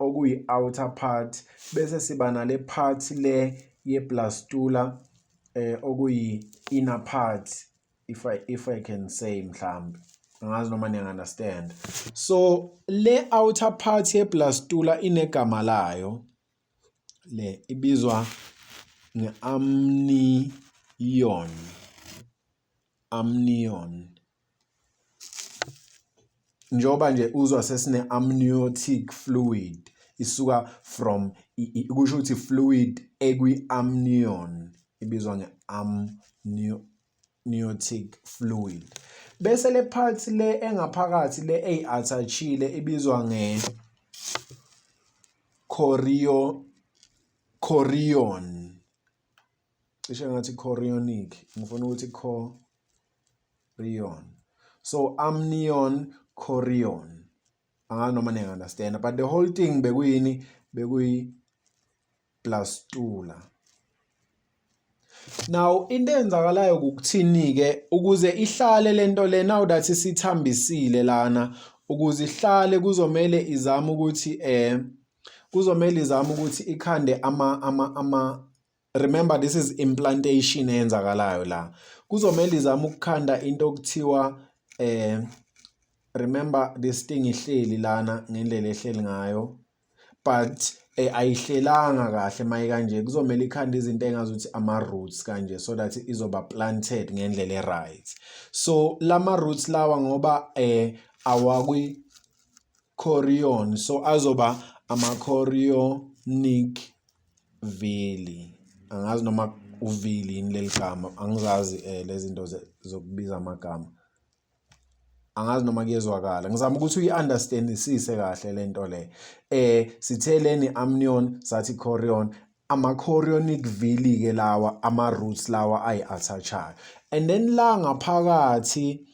okuyi-outer part, bese siba nale part le ye-blastula okuyi-inner part, if I can say mhlambe. Angazi noma niya-understand. So le outer part ye-blastula inegama layo, le ibizwa nge-amnion, amnion. Njengoba nje uzwa sesine amniotic fluid, isuka from, kusho ukuthi fluid ekwi-amnion ibizwa nge-amniotic fluid. Bese le part le engaphakathi le eyi-attach-ile ibizwa nge chorion, cishe ngathi chorionic, ngifuna ukuthi chorion. So amnion, chorion, angazi noma niya-understand, but the whole thing bekuyini? Bekuyi blastula. Now into eyenzakalayo ukuthini-ke ukuze ihlale lento le, now that isithambisile lana, ukuze ihlale kuzomele izame ukuthi kuzomele izame ukuthi ikhande ama remember, this is implantation eyenzakalayo la. Kuzomele izame ukukhanda into okuthiwa remember, this thing ihleli lana ngendlela ehleli ngayo, but ayihlelanga kahle maye kanje. Kuzomele ikhande izinto engazuthi ama-roots kanje so that izoba planted ngendlela e-right. So lama roots lawa, ngoba awakwi chorion, so azoba ama-chorionic villi. Angazi noma uvili yini leli gama, angizazi lezi zinto zokubiza amagama, angazi noma kuyezwakala. Ngizama ukuthi uyi-understandisise kahle lento le. Sithe leni amnion, sathi chorion, ama-chorionic villi ke lawa, ama-roots lawa ayi-attach-ayo. And then la ngaphakathi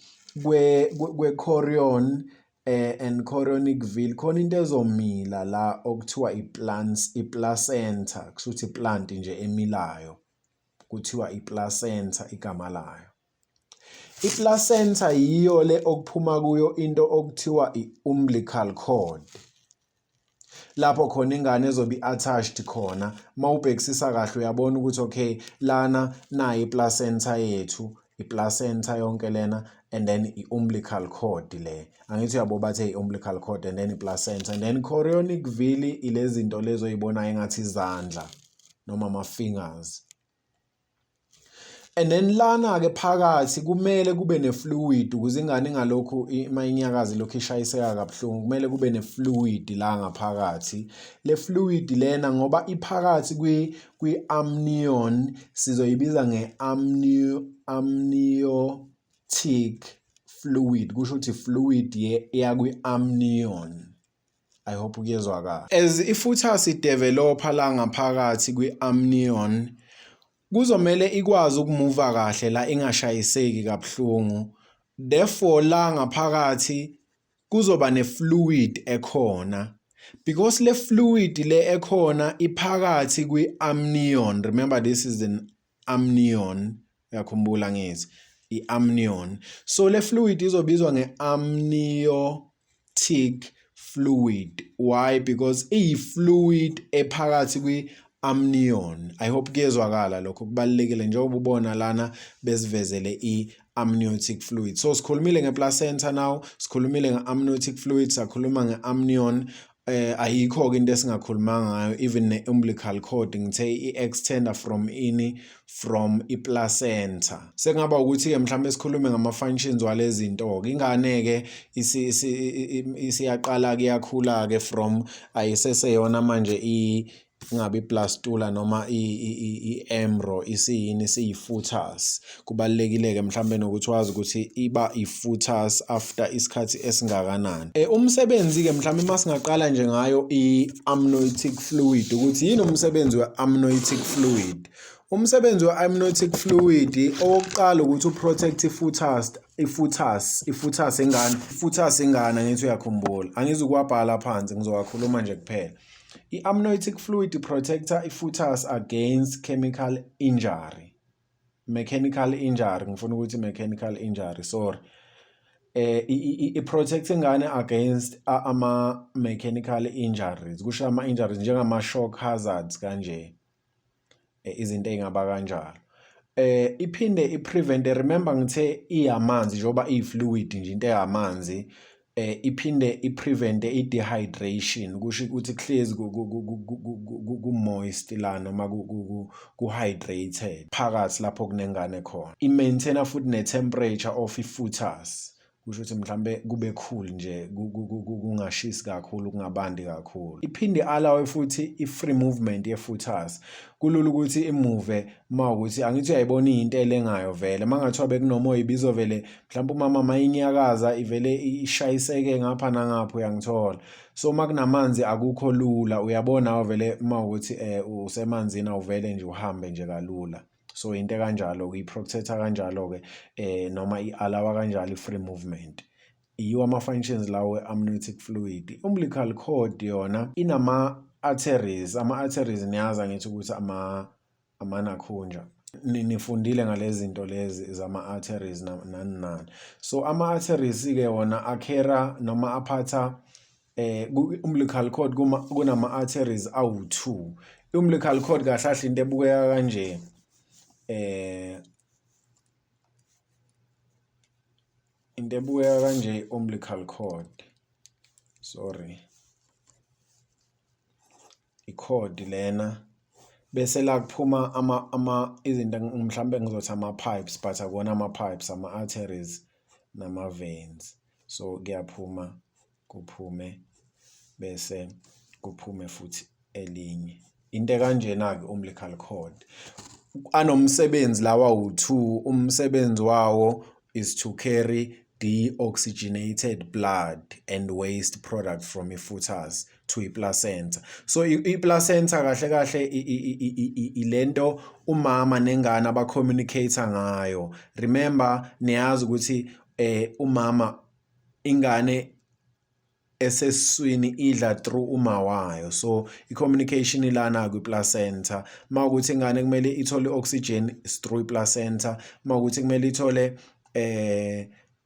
kwe-chorion and chorionic villi khona into ezomila la okuthiwa i-plants, i-placenta, kusho ukuthi plant nje emilayo. Kuthiwa i-placenta igama layo. I-placenta yiyo le okuphuma kuyo into okuthiwa i-umbilical cord. Lapho khona ingane ezobe i-attached khona. Uma ubhekisisa kahle uyabona ukuthi okay, lana nayi i-placenta yethu, i-placenta yonke lena, and then i-umbilical cord le. Angithi uyabo bathe i-umbilical cord and then i-placenta and then chorionic villi, ilezi zinto lezo oyibonayo engathi izandla noma ama-fingers. And then lana-ke phakathi kumele kube ne-fluid ukuze ingane ingalokhu uma inyakaza ilokhu ishayiseka kabuhlungu, kumele kube ne-fluid la ngaphakathi. Le fluid lena ngoba iphakathi kwi-amnion, sizoyibiza nge-amniotic fluid, kusho ukuthi fluid eya kwi-amnion. I hope kuyezwakala. As i-fetus i-developa la ngaphakathi kwi-amnion, kuzomele ikwazi ukumuva kahle la ingashayiseki kabuhlungu. Therefore la ngaphakathi kuzoba ne-fluid ekhona. Because le fluid le ekhona iphakathi kwi-amnion. Remember, this is an amnion. Uyakhumbula ngithi i-amnion. So le fluid izobizwa nge-amniotic fluid. Why? Because iyi-fluid ephakathi kwi-amnion. I hope kuyezwakala lokho, kubalulekile njengoba ubona lana besivezele i-amniotic fluid. So sikhulumile nge-placenta now, sikhulumile nge-amniotic fluid, sakhuluma nge-amnion. Ayikho-ke into esingakhulumanga ngayo, even ne-umbilical cord ngithe i-extender from ini, from i-placenta. Sekungaba ukuthi-ke mhlawumbe sikhulume ngama-functions walezi zinto-ke. Ingane-ke isiyaqala-ke iyakhula-ke from ayiseseyona manje ingabe i-blastula noma i-embryo, isiyini, isiyi-fetus. Kubalulekile-ke mhlawumbe nokuthi wazi ukuthi iba i-fetus after isikhathi esingakanani. Umsebenzi-ke mhlawumbe uma singaqala nje ngayo i-amniotic fluid, ukuthi yini umsebenzi we-amniotic fluid? Umsebenzi we-amniotic fluid owokuqala ukuthi u-protect i-fetus, i-fetus, i-fetus ingane, i-fetus ingane, angithi uyakhumbula. Angizukuwabhala phansi, ngizowakhuluma nje kuphela. I-amniotic fluid protecta i-fetus against chemical injury, mechanical injury, ngifuna ukuthi mechanical injury, sorry. I-protect ingane against ama mechanical injuries, kusho ama injuries njengama shock hazards kanje, izinto ey'ngaba kanjalo. Iphinde i-prevent, remember ngithe iyamanzi njengoba iyi-fluid nje, into eyamanzi, iphinde i-prevent i-dehydration, kusho ukuthi kuhlezi ku-moist la noma ku-hydrated phakathi lapho kunengane khona. I-maintain-a futhi ne-temperature of i-fetus, kusho ukuthi mhlambe kube cool nje, kungashisi kakhulu, kungabandi kakhulu. Iphinde allow futhi i-free movement ye-fetus, kulula ukuthi imuve uma ukuthi angithi uyayibona iyinto elengayo vele, uma ngathiwa bekunomoya ibizovele mhlawumbe umama mayinyakaza ivele ishayiseke ngapha nangapha, uyangithola. So uma kunamanzi akukho lula, uyabona vele uma ukuthi usemanzini awuvele nje uhambe nje kalula. So into ekanjalo-ke i-protect-a kanjalo-ke, noma i-allow-a kanjalo i-free movement. Yiwo ama-functions lawo we-amniotic fluid. I-umbilical cord yona inama-arteries, ama-arteries niyazi angithi ukuthi amanakhunja. Nifundile ngalezi zinto lezi zama-arteries nani nani. So ama-arteries-ke wona akhera noma aphatha ku-umbilical cord kunama-arteries awu-2. I-umbilical cord kahle kahle into ebukeka kanje, into ebukeka kanje umbilical cord, sorry, i-cord lena, bese la kuphuma ama izinto mhlambe ngizothi ama-pipes, but akuwona ama-pipes, ama-arteries nama-veins. So kuyaphuma kuphume bese kuphume futhi elinye. Into ekanjena-ke umbilical cord. Anomsebenzi lawa awu-2, umsebenzi wawo is to carry deoxygenated blood and waste product from i-fetus to i-placenta. So i-placenta kahle kahle ilento umama nengane aba-communicate ngayo. Remember, niyazi ukuthi umama ingane Esesiswini idla through uma wayo, so i-communication ilana kwi-placenta. Uma ukuthi ingane kumele ithole i-oxygen is through i-placenta, uma ukuthi kumele ithole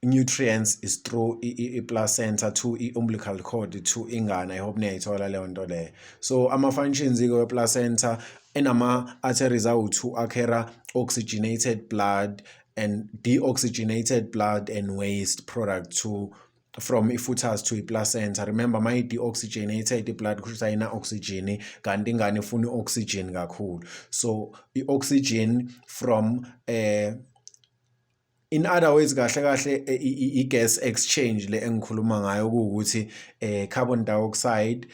nutrients is through i-placenta to i-umbilical cord to ingane. I hope niyayithola leyo nto leyo. So ama-functions-ke we-placenta enama-arteries awu-two a-carry-a oxygenated blood and deoxygenated blood and waste product to from i-fetus to i-placenta. Remember, ma i-deoxygenated i-blood, kusho ukuthi ayina-oxygen, kanti ingane ifuna i-oxygen kakhulu. So i-oxygen from in other words, kahle kahle, i-gas exchange le engikhuluma ngayo kuwukuthi carbon dioxide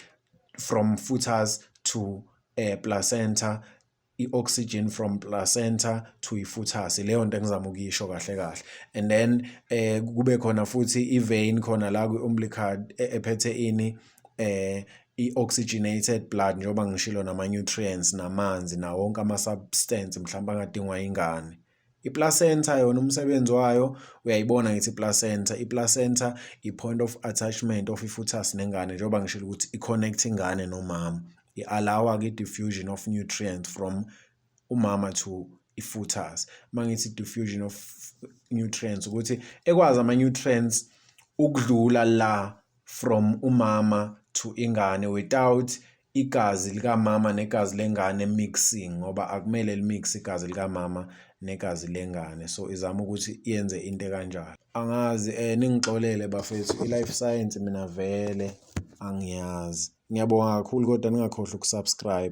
from fetus to placenta, i-oxygen from placenta to i-fetus, leyo nto engizama ukuyisho kahle kahle. And then kube khona futhi i-vein khona la kwi-umbilical ephethe ini, i-oxygenated blood, njengoba ngishilo, nama-nutrients namanzi nawo wonke ama-substance mhlawumbe angadingwa ingane. I-placenta yona umsebenzi wayo uyayibona, ngithi i-placenta i-point of attachment of i-fetus nengane, njengoba ngishilo ukuthi i-connect ingane nomama, i-allow-a-ke i-diffusion of nutrients from umama to i-fetus. Uma ngithi diffusion of nutrients, ukuthi ekwazi ama-nutrients ukudlula la from umama to ingane without igazi likamama negazi lengane mixing, ngoba akumele li-mix igazi likamama negazi lengane. So izama ukuthi yenze into ekanjalo. Angazi, ningixolele bafethu, i-life science mina vele angiyazi. Ngiyabonga kakhulu, kodwa ningakhohlwa uku-subscribe.